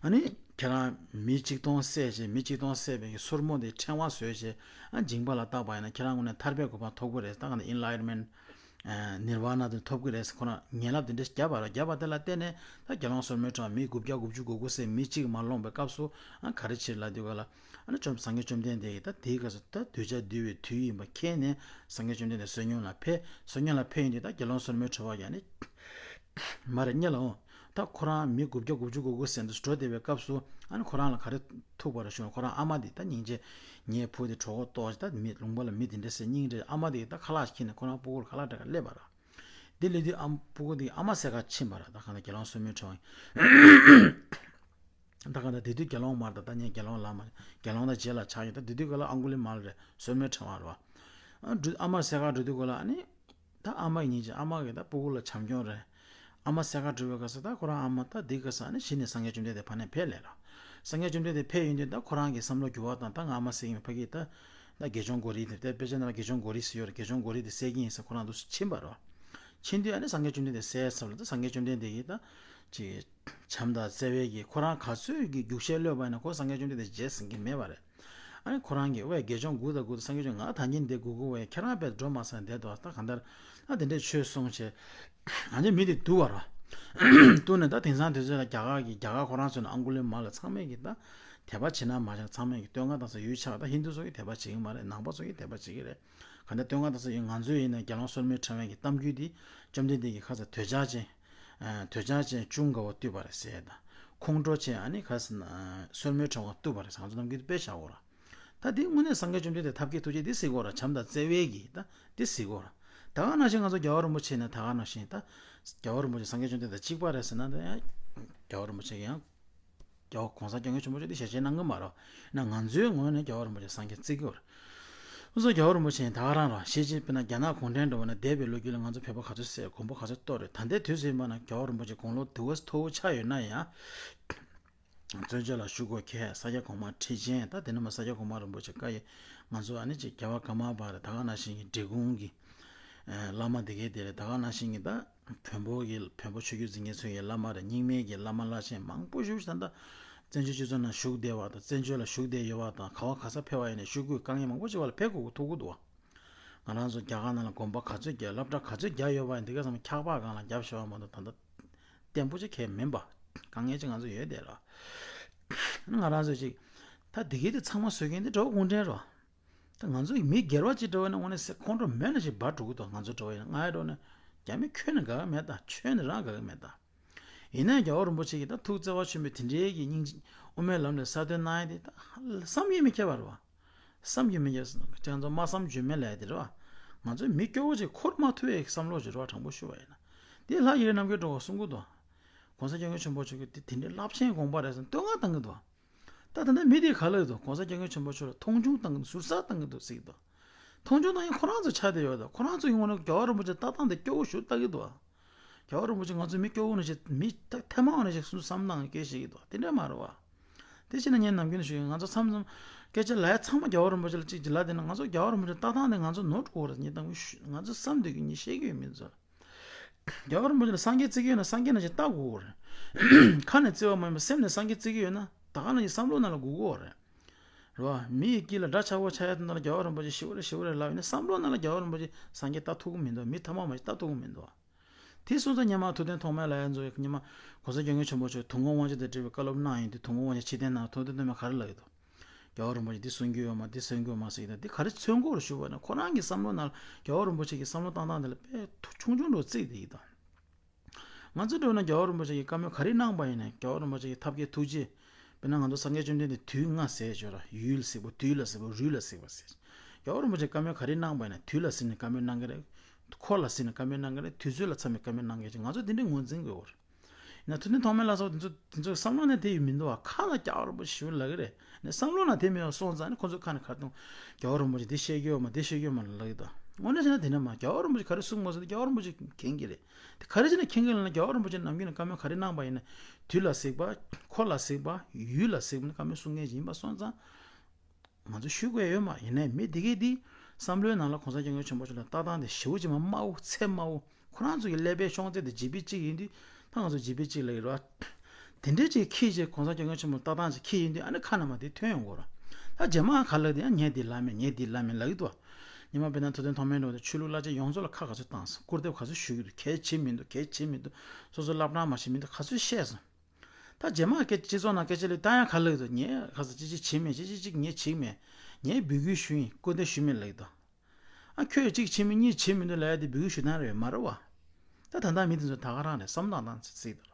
ཨ་ནི་ཁྱེད་རང་མི་གཅིག་སྟོང་བསད་བྱས་མི་གཅིག་སྟོང་བསད་པའི་གི་སོར་མོ་དེ་ཕྲེང་བ་བཟོས་བྱས་ཨ་མཇིང་པ་ལ་བཏགས་པ་ཡིན་ན་ཁྱེད་རང་ངོས་ནས་ཐར་པའི་གོ་འཕང་ཐོབ་གི་རེད། ད་གང་ལྟར་ཨེན་ལའི་ཊན་མེན་ཊི་ནིར་ཝ་ན་དེ་ཐོབ་ཀྱི་རེད་ཟེར་ཁོ་རང་ངན་ལབ་དེ་འདྲ་བརྒྱབ་པ་རེད། བརྒྱབ་པ་དེ་ལ་བརྟེན་ནས་ད་དགེ་སློང་སོར་མོའི་ཕྲེང་བ་མི་དགུ་བརྒྱ་དགུ་བཅུ་གོ་དགུ་ཟེར་མི་གཅིག་མ་ལོངས་པའི་སྐབས་སུ་ཨ་ག་རེ་བྱེད་ལབ་དུས་ག་ལ་ཨ་ནི་བཅོམ་སངས་རྒྱས་བཅོམ་ལྡན་འདས་ཀྱིས་ད་དེའི་སྐབས་སུ་ད་གདུལ་བྱ་འདུལ་བའི་དུས་ཡིན་པ་མཁྱེན་ནས་སངས་རྒྱས་བཅོམ་ལྡན་འདས་བསོད་སྙོམས་ལ་ཕེབས། བསོད་སྙོམས་ལ་ཕེབས་ཡིན་དུས་ད་དགེ་སློང་སོར་མོའི་ཕྲེང་བ་ཡང་ནི་མ་རེད་སྙད་ལ་འོང་། ད་ཁོ་རང་མི་དགུ་བརྒྱ་དགུ་བཅུ་གོ་དགུ་ཟེར་འདུག་འགྲོ་བསྡད་པའི་སྐབས་སུ་ཨ་ནི་ཁོ་རང་ལ་ག་རེ་ཐུག་པ་རེད་ཞུ་ན་ཁོ་རང་ཨ་མ་དེ་ད་སྙིང་རྗེ་ངའི་བུ་དེ་གྲོད་ཁོག་ལྟོགས་ད་མི་ལུང་པ་ལ་མི་དེ་འདྲ་ཟེར་སྙིང་རྗེ་ཨ་མ་དེ་ད་ཁ་ལག་ཁྱེར་ནས་ཁོ་རང་སྤུ་གུ་ལ་ཁ་ལག་སྤྲད་ག་སླེབས་པ་རེད། དེ་སླེབས་དུས་ཨམ་སྤུ་གུ་དེ་ཨ་མ་སེར་ཁ་ཕྱིན་པ་རེད། ད་གང་ལྟར་དགེ་སློང་སོར་མོའི་ཕྲེང་བ་ཡིན། ད་གང་ལྟར་དེ་དུས་དགེ་སློང་མ་རེད། ད་ད་ངས་དགེ་སློང་ལ་མ་རེད། དགེ་སློང་དང་རྗེས་ལ་ཆགས་ཡོད། ད་དེ་དུས་ག་ལ་ཨང་གུ་ལི་མ་ལ་རེད། སོར་མོའི་ཕྲེང་བ་རེད་བ། ཨ་འགྲོ་ཨ་མ་སེར་ཁ་འགྲོ་དུས་ག་ལ་ཨ་ནི། ད་ཨ་མ་ཡིན་གྱི་ཨ་མ་གིས་ད་སྤུ་གུ་ལ་བྱམས་སྐྱོང་རེད། ཨ་མ་སེར་ཁ་འགྲོ་བའི་སྐབས་སུ་ད་ཁོ་རང་ཨ་མ་ད་འདི་སྐབས་སུ་ཨ་ནི་གཞི་ནས་སངས་རྒྱས་བཅོམ་ལྡན་འདས་ཕར་ནས་ཕེབས་ལེ་ར། སངས་རྒྱས་བཅོམ་ལྡན་འདས་ཕེབས་ཡོང་དུས་ད་ཁོ་རང་གི་བསམ་བློ་འགྱུར་བ་དང་ད་ང་ཨ་མ་སེར་ཡིན་ཕ་གི་ད་ད་དགེ་སྦྱོང་གོ་རི་དེ་ད་དཔེ་ཆ་ནང་ལ་དགེ་སྦྱོང་གོ་རི་ཟེར་ཡོད་རེད། དགེ་སྦྱོང་གོ་རི་དེ་སེལ་གྱི་ཡིན་ཟེར་ཁོ་རང་འདུག་སེ་ཕྱིན་པ་རེད། ཕྱིན་དུས་ཨ་ནི་སངས་རྒྱས་བཅོམ་ལྡན་འདས་སེལ་ཚར་ལ་ད་སངས་རྒྱས་བཅོམ་ལྡན་འདས་ཀྱིས་ད་ཅིག་བྱམས་དང་བརྩེ་བའི་གི་ཁོ་རང་ག་ཚོད་ཀྱི་རྒྱུགས་ཤར་གློད་པ་ཡིན་ན་ཁོ་སངས་རྒྱས་བཅོམ་ལྡན་འདས་རྗེས་ཟིན་གྱི་མེད་པ་རེད། ཨ་ནི་ཁོ་རང་གིས་ཝེ་དགེ་སྦྱོང་དགུ་དང་དགུ་དང་སངས་རྒྱས་བཅོམ་ང་ད་གིན་འདི་དགུ་དགུ་ཝེ་ཁྱེད་རང་དཔེ་འགྲོ་མ་སོང་བསྡད་དོ་ད་གང་ལྟར་ཨ་དེ་འདྲས་ཆོས་གསུངས་བྱས། ཨ་ནི་མི་དེ་འདུག་བར་བ། འདུག་ནས་ད་དེང་སང་དུས་ཚོད་ལ་རྒྱ་གར་གྱི་རྒྱ་གར་ཁོ་རང་ཚོ་ནས་ཨང་གུ་ལི་མ་ལ་ཚང་མས་ཀྱི་ད་དད་པ་བྱེད་ན་མ་བྱེད་ཚང་མས་ཀྱི་བསྟོད་བསྔགས་བཏང་ས་ཡུལ་ཆགས་ད་ཧིན་དུ་ཚོ་གིས་དད་པ་བྱེད་ཀྱི་མ་རེད། ནང་པ་ཚོ་གིས་དད་པ་བྱེད་ཀྱི་རེད། གང་ལྟར་བསྟོད་བསྔགས་བཏང་ས་ཡུལ་ང་ཚོའི་ཡིན་ན་དགེ་སློང་སོར་མོའི་ཕྲེང་བའི་གི་གཏམ་རྒྱུད་འདི་བཅོམ་ལྡན་འདས་ཀྱི་ཁ་ས་དོལ་རྒྱལ་ཅན། དོལ་རྒྱལ་ཅན་ཅུང་དགའ་བོ་བཏུལ་བ་རེད་ཟེར་དང་། ཁོང་ཁྲོ་ཅན་ཨ་ནི་ཁ་ས་སོར་མོའི་ཕྲེང་བ་བཏུལ་བ་རེད་ཟེར་ང་ཚོ་ནམ་རྒྱུན་དཔེ་བཞག་འོ་ར། ད་འདི་དངོས་གནས་སངས་རྒྱས་བཅོམ་ལྡན་འདས་ཐབས་མཁས་ཐུགས་རྗེ་འདི་གཟིགས་འོ་ར། བྱམས་དང་བརྩེ་བའི་གི་ད་འདི་གཟིགས་འོ་ར། ད་ག་ནང་བཞིན་ང་ཚོ་རྒྱལ་བ་རིན་པོ་ཆེ་ནས་ད་ག་ནང་བཞིན་ད་རྒྱལ་བ་རིན་པོ་ཆེ་སངས་རྒྱས་བཅོམ་ལྡན་འདས་གཅིག་པ་རེད་ཟེར་ན་ད་ཡང་རྒྱལ་བ་རིན་པོ་ཆེ་གི་ཡང་རྒྱལ་བ་གོང་ས་སྐྱབས་མགོན་ཆེན་པོ་མཆོག་འདི་ཞལ་ཆད་གནང་གི་མ་རེད། ན་ང་ཚོའི་ངོས་ནས་རྒྱལ་བ་རིན་པོ་ཆེ་སངས་རྒྱས་བརྩི་གི་ཡོད་རེད། ང་ཚོ་རྒྱལ་བ་རིན་པོ་ཆེ་ད་ག་རང་རེད། ཤེས་བྱེད་དཔེར་ན་རྒྱ་ནག་གུང་ཁྲན་འགྲོ་བ་ན་འདས་པའི་ལོ་རྒྱུས་ལ་ང་ཚོ་བོད་པ་ག་ཚོད་བསད་དགོན་པ་ག་ཚོད་གཏོར་རེད། ད་ལྟའི་དུས་སུ་ཡིན་པ་ན་རྒྱལ་བ་རིན་པོ་ཆེ་དགུང་ལོ་དུ་བ་མཐོ་བོ་ཆགས་ཡོད་ན་ཡང་། བཙན་བྱོལ་ལ་བཞུགས་དགོས་ཁེལ། ས་སྐྱ་གོང་མ་ཁྲི་ཆེན་ད་དེ་ནས་མ་ས་སྐྱ་གོང་མ་རིན་པོ་ཆེ་བཀའ་ཡི་ང་ཚོ་ཨ་ནི་ཅིག་རྒྱལ་བ་ཀརྨ་པ་རེད། ད་ག་ནང་བཞིན་གྱི་འབྲི་གུང་གི་བླ་མ་དེ་གའི་དེ་རེད། ད་ག་ནང་བཞིན་གྱི་ད་བོན་པོ་གི་བོན་པོ་ཆོས་བརྒྱུད་འཛིན་མཁན་ཚོ་ཡི་བླ་མ་རེད། རྙིང་མའི་གི་བླ་མ་བླ་ཆེན་མང་པོ་ཞིག་ད་ལྟ་བཙན་བྱོལ་སྤྱི་ཚོགས་ནང་བཞུགས་བསྡད་པ་དང་བཙན་བྱོལ་ལ་བཞུགས་བསྡད་ཡོད་པ་དང་ག་བ་ག་ས་ཕེབས་པ་ཡིན་ནའི་ཤོག་གུའི་དཀའ་ངལ་མང་པོ་ཅིག་བར་ལ་ཕེབས་དགོས་ཀྱི་ཐུག་གི་འདུག་བ། ང་རང་ཚོ་རྒྱ་གར་ནང་ལ་དགོན་པ་ག་ཚོད་བརྒྱབ། སློབ་གྲྭ་ག་ཚོད་བརྒྱབ་ཡོད་པ་ཡིན། འདི་ག་ཚང་མ་འཁྱག་པ་སྒང་ལ་བརྒྱབ་ཤོར་བ་མ་གཏོགས། ད་ལྟ་བརྟན་པོ་ཅིག་གང་ཡང་མིན་པ། དཀའ་ངལ་ཅིག་ང་ཚོ་ཡོད་དེ་ར། ང་རང་ཚོ་ཅིག་ད་འདི་གའི་དེ་ཚང་མ་བཟོ་མཁན་དེ་འདྲ་བོ་གུང་ཁྲན་རེད་བ། ད་ང་ཚོ་མི་སྒེར་བ་ཅིག་འདྲ་བོ་ཡིན་ན་དངོས་གནས་ཁོང་ཁྲོ་མེད་ན་ཞིག་འབར་འགྲོ་གི་འདུག་ང་ཚོ་འདྲ་བོ་ཡིན་ན། ང་ཡི་འདྲ་བོ་ན་རྒྱ་མི་ཁྱོན་ནས་དགའ་གི་མེད། ད་ཁྱོན་ནས་རང་དགའ་གི་མེད་ད། ཡིན་ནའི་རྒྱལ་བ་རིན་པོ་ཆེ་གིས་ད་ཐུགས་བརྩེ་བ་ཆེན་པོས་དེ་འདྲའི་གི་སྙིང་རྗེ་དབུ་མའི་ལམ་ལ་གསལ་སྟོན་གནང་ཡ་དེ་ད་བསམ་གྱིས་མི་ཁྱབ་པ་རེད་བ། བསམ་གྱིས་མི་ཁྱབ་ཟེར་ན་ཁྱེད་ཚོ་སྨྲ་བསམ་བརྗོད་མེད་ལབ་ཡ་དེ་རེད་བ། ང་ཚོའི་མི་སྐྱོ་བོ་ཅིག་འཁོར་མ་ཐུབ་པའི་བསམ་བློ་ཅིག་རེད་བ། དྲང་པོ་ཞུ་བ་ཡིན་ན། དེ་ལྷ་ཡི་རི་རྣམ་རྒྱལ་སྒྲོལ་དཀར་གསུང་གི་འདུག་གོང་ས་སྐྱབས་མགོན་ཆེན་པོ་མཆོག་གིས་དེ་དེ་འདྲའི་རླབས་ཆེན་དགོངས་པ་རེད་ཟེར་བསྟོད་བསྔགས་བཏང་གི་འདུག་ད་ད་ལྟ་མི་དེས་ག་ལབ་ཀྱི་འདུག་གོང་ས་སྐྱབས་མགོན་ཆེན་པོ་མཆོག་ལ་མཐོང་ཆུང་བཏང་གི་འདུག་ཟུར་ཟ་བཏང་གི་འདུག་ཟེར་གྱི་འདུག་མཐོང་ཆུང་བཏང་མཁན་ཁོ་རང་ཚོ་ཆགས་བསྡད་ཡོད་ད། ཁོ་རང་ཚོ་ཡིན་ངོ་ན་རྒྱལ་བ་རིན་པོ་ཆེ་ལྟ་སྟངས་དེ་སྐྱོ་བོ་ཞེ་པོ་ལྟ་གི་འདུག་རྒྱལ་བ་རིན་པོ་ཆེ་ང་ཚོ་མི་སྐྱོ་བོ་ནང་བཞིན། མི་ཐ་མག་ནང་བཞིན་བསམ་བཏང་སྐད་བཤད་ཀྱི་འདུག་དེ་འདྲ་མ་རེད་བ། དེ་བྱས་ན་ངས་ནམ་རྒྱུན་ནས་ཞུ་ཡིན། ང་ཚོ་མཚམས་མཚམས་སྐད་ཆ་ལབ་ཡ་ཚང་མ་རྒྱལ་བ་རིན་པོ་ཆེ་ལ་གཅིག་གཅིག་ལབ་བསྡད་ན། ང་ཚོ་རྒྱལ་བ་རིན་པོ་ཆེ་ལྟ་སྟངས་དེ་ང་ཚོ་ནོར་འགྲོ་གི་རེད། ངས་ད་ང་ཚོ་བསམ་སྡོད་ཀྱི། ངས་བཤད་ཀྱི་ཡོད་མིན་ཚོ། རྒྱལ་བ་རིན་པོ་ཆེ་ལ་སངས་རྒྱས་བརྩི་གི་ཡོད་ན་སངས་རྒྱས་ནང་བཞིན་ལྟ་དགོས་རེད། ཁ་ནས་བརྩི་བ་མ་ཡིན་པར་སེམས་ནས་སངས་རྒྱས་བརྩི་གི་ཡོད་ན་ད་ག་ནང་བཞིན་བསམ་བློ་ནང་ལ་འགུག་དགོས་རེད། རེད་བ། མི་ཡི་དཀྱིལ་ལ་དགྲ་ཆགས་པོ་ཆགས་ཡ་དེ་ནང་ལ་རྒྱལ་བ་རིན་པོ་ཆེ་ཞི་བ་རེད་ཞི་བ་རེད་ལབ་ཡིན་ན། བསམ་བློ་ནང་ལ་རྒྱལ་བ་རིན་པོ་ཆེ་སངས་རྒྱས་ལྟ་ཐུབ་ཀྱི་མི་འདུག་མི་ཐ་མག་མ་ཞིག་ལྟ་ཐུབ་ཀྱི་མི་འདུག་དེ་སོང་ཙང་སྔོན་མ་ཐུབ་བསྟན་ཐོགས་མེད་ལབ་ཡ་ཚོ་སྔོན་མ་གོང་ས་སྐྱབས་མགོན་ཆེན་པོ་མཆོག་དུག་སྔོན་དབང་ཕྱུག་དང་འབྲེལ་བའི་བཀའ་སློབ་གནང་ཡོང་དུས། དུག་སྔོན་དབང་ཕྱུག་ཕྱིར་འཐེན་གནང་། ཐུབ་བསྟན་ཐོགས་མེད་ག་རེ་ལབ་ཀྱི་འདུག་རྒྱལ་བ་རིན་པོ་ཆེ་འདི་གསུང་རྒྱུ་ཡོད་མ། འདི་གསུང་རྒྱུ་ཡོད་མ་ཟེར་གྱི་འདུག་འདི་ག་རེ་མཚོན་གྱི་རེད་ཞུ་བ་ན། ཁོ་རང་གི་བསམ་བློ་ནང་ལ་རྒྱལ་བ་རིན་པོ་ཆེ་གི་བསམ་བློ་བཏང་སྟངས་དེ་ལ་དཔེ་ཐུགས་ཆུང་ཆུང་འདྲ་བོ་བརྩིས་བསྡད་ཀྱི་འདུག་ང་ཚོ་འདྲ་བོ་ན་རྒྱལ་བ་རིན་པོ་ཆེ་གིས་བཀའ་མོལ་ག་རེ་གནང་པ་ཡིན་ནའི། རྒྱལ་བ་རིན་པོ་ཆེ་གི་ཐབས་མཁས་ཐུགས་རྗེ། དཔེར་ན་ང་ཚོ་སངས་རྒྱས་བཅོམ་ལྡན་འདས་དུས་ལྔ་ཟེར་ཡོད་ར། ཡུལ་ལ་གཟིགས་པ། དུས་ལ་གཟིགས་པ། རུས་ལ་གཟིགས་པ་ཟེར། རྒྱལ་བ་རིན་པོ་ཆེ་བཀའ་མོལ་ག་རེ་གནང་པ་ཡིན་ན། དུས་ལ་གཟིགས་ནས་བཀའ་མོལ་གནང་གི་རེད། འཁོར་ལ་གཟིགས་ནས་བཀའ་མོལ་གནང་གི་རེད། དུས་ཚོད་ལ་འཚམ་པའི་བཀའ་མོལ་གནང་གི་རེད། ང་ཚོ་འདི་འདྲའི་ངོས་འཛིན་དགོས་རེད། ཡིན་ན་ཐུབ་བསྟན་ཐོགས་མེད་ལ་སོགས་དེ་ཚོ་དེ་ཚོ་བསམ་བློ་ནང་དེ་ཡོད་མི་འདུག་བ། ཁ་ལ་རྒྱལ་བ་རིན་པོ་ཆེ་ཞུ་ལབ་ཀྱི་རེད། ནས་བསམ་བློ་ནང་དེ་མེད་པ་སོང་ཙང་ནི་ཁོ་ཚོ་ཁ་ནས་ག་རེ་གཏོང་། རྒྱལ་བ་རིན་པོ་ཆེ་འདི་བཤད་རྒྱུ་ཡོད་མ། འདི་བཤད་རྒྱུ་ཡོད་མ་ལབ་ཀྱི་འདུག་དངོས་གནས་བྱས་ན་དེ་འདྲ་མ། རྒྱལ་བ་རིན་པོ་ཆེ་ག་རེ་གསུངས་པ་སོང་། རྒྱལ་བ་རིན་པོ་ཆེ་མཁྱེན་གྱི་རེད། དེ་ག་རེ་བྱས་ན་མཁྱེན་གྱི་རེད་ལབ་ན། རྒྱལ་བ་རིན་པོ་ཆེ་ནམ་རྒྱུན་ནས་བཀའ་མོལ་ག་རེ་གནང་པ་ཡིན་ན། དུས་ལ་གཟིགས་པ། འཁོར་ལ་གཟིགས་པ། ཡུལ་ལ་གཟིགས་པ་ནི་བཀའ་མོལ་གསུང་མཁན་ཞིག་ཡིན་པ་སོང་ཙང་། ང་ཚོ་ཞུ་དགོས་ཡོད་མ། ཡིན་ནའི་མི་དེ་གས་དེ་བསམ་བློའི་ནང་ལ་གོང་ས་སྐྱབས་མགོན་ཆེན་པོ་མཆོག་ལ་ལྟ་སྟངས་དེ་ཞེ་པོ་ཅིག་མ་དམའ་བོ། ཚད་དམའ་བོ། ཁོ་རང་ཚོ་གི་ཀླད་པའི་ཤོང་ཚད་དེ་ལྗིད་པོ་གཅིག་ཡིན་དུས། ད་ང་ཚོ་ལྗིད་པོ་གཅིག་ལབ་ཀྱི་རེད་བ། དེ་འདྲའི་ཅིག་ཁྱི་ཅིག་གོང་ས་སྐྱབས་མགོན་ཆེན་པོ་ལ་ལྟ་སྟངས་ཅིག་ཁྱི་ཡིན་དུས། ཨ་ནི་ཁ་ནས་མར་དེ་ཐོན་ཡོང་གི་རེད། ད་རྗེས་མ་ག་ལབ་དེ་ཡང་ངས་འདི་ལབ་མེད། ངས་འདི་ལབ་མེད་ལབ་ཀྱི་འདུག་ཉི་མ་དཔེར་ན་ཐུབ་བསྟན་ཐོགས་མེད་འདྲ་བོ་དང་ཆོས་ལུགས་བླ་ཆེན་ཡོངས་རྫོགས་ལ་ཁ་ག་ཚོད་བཏང་སོང་། སྐུར་འདེབས་ག་ཚོད་ཞུ་གི་འདུག་གལ་བྱེད་མི་འདུག་གལ་བྱེད་མི་འདུག་སོ་སོ་བླ་བྲང་མ་བྱེད་མི་འདུག་ག་ཚོད་བཤད་སོང་། ད་རྗེས་མ་སྐད་སྤྱི་ཚོགས་ནང་སྐད་ཆ་ལས་ད་ཡང་ག་ལབ་ཀྱི་འདུག་ངས་ཁ་སང་ཅི་ཅི་བྱེད་མེད། ཅི་ཅི་ཅིག་ངས་བྱེད་མེད། ངས་འབོད་སྐུལ་ཞུས་ཡིན། སྐུར་འདེབས་ཞུས་མེད་ལབ་ཀྱི་འདུག་ཨ་ཁྱོད་གཅིག་བྱེད་མེད་གཉིས་བྱེད་མི་འདུག་ལབ་ཡ་དེ་འབོད་སྐུལ་ཞུ་སྟངས་རེད་མ་རེད་བ། ད་ད་ལྟ་མི་དེ་ཚོ་ད་ག་རང་རེད། བསམ་བློ་བཏང་སྟངས་ཅིག་གཟིགས་དང་།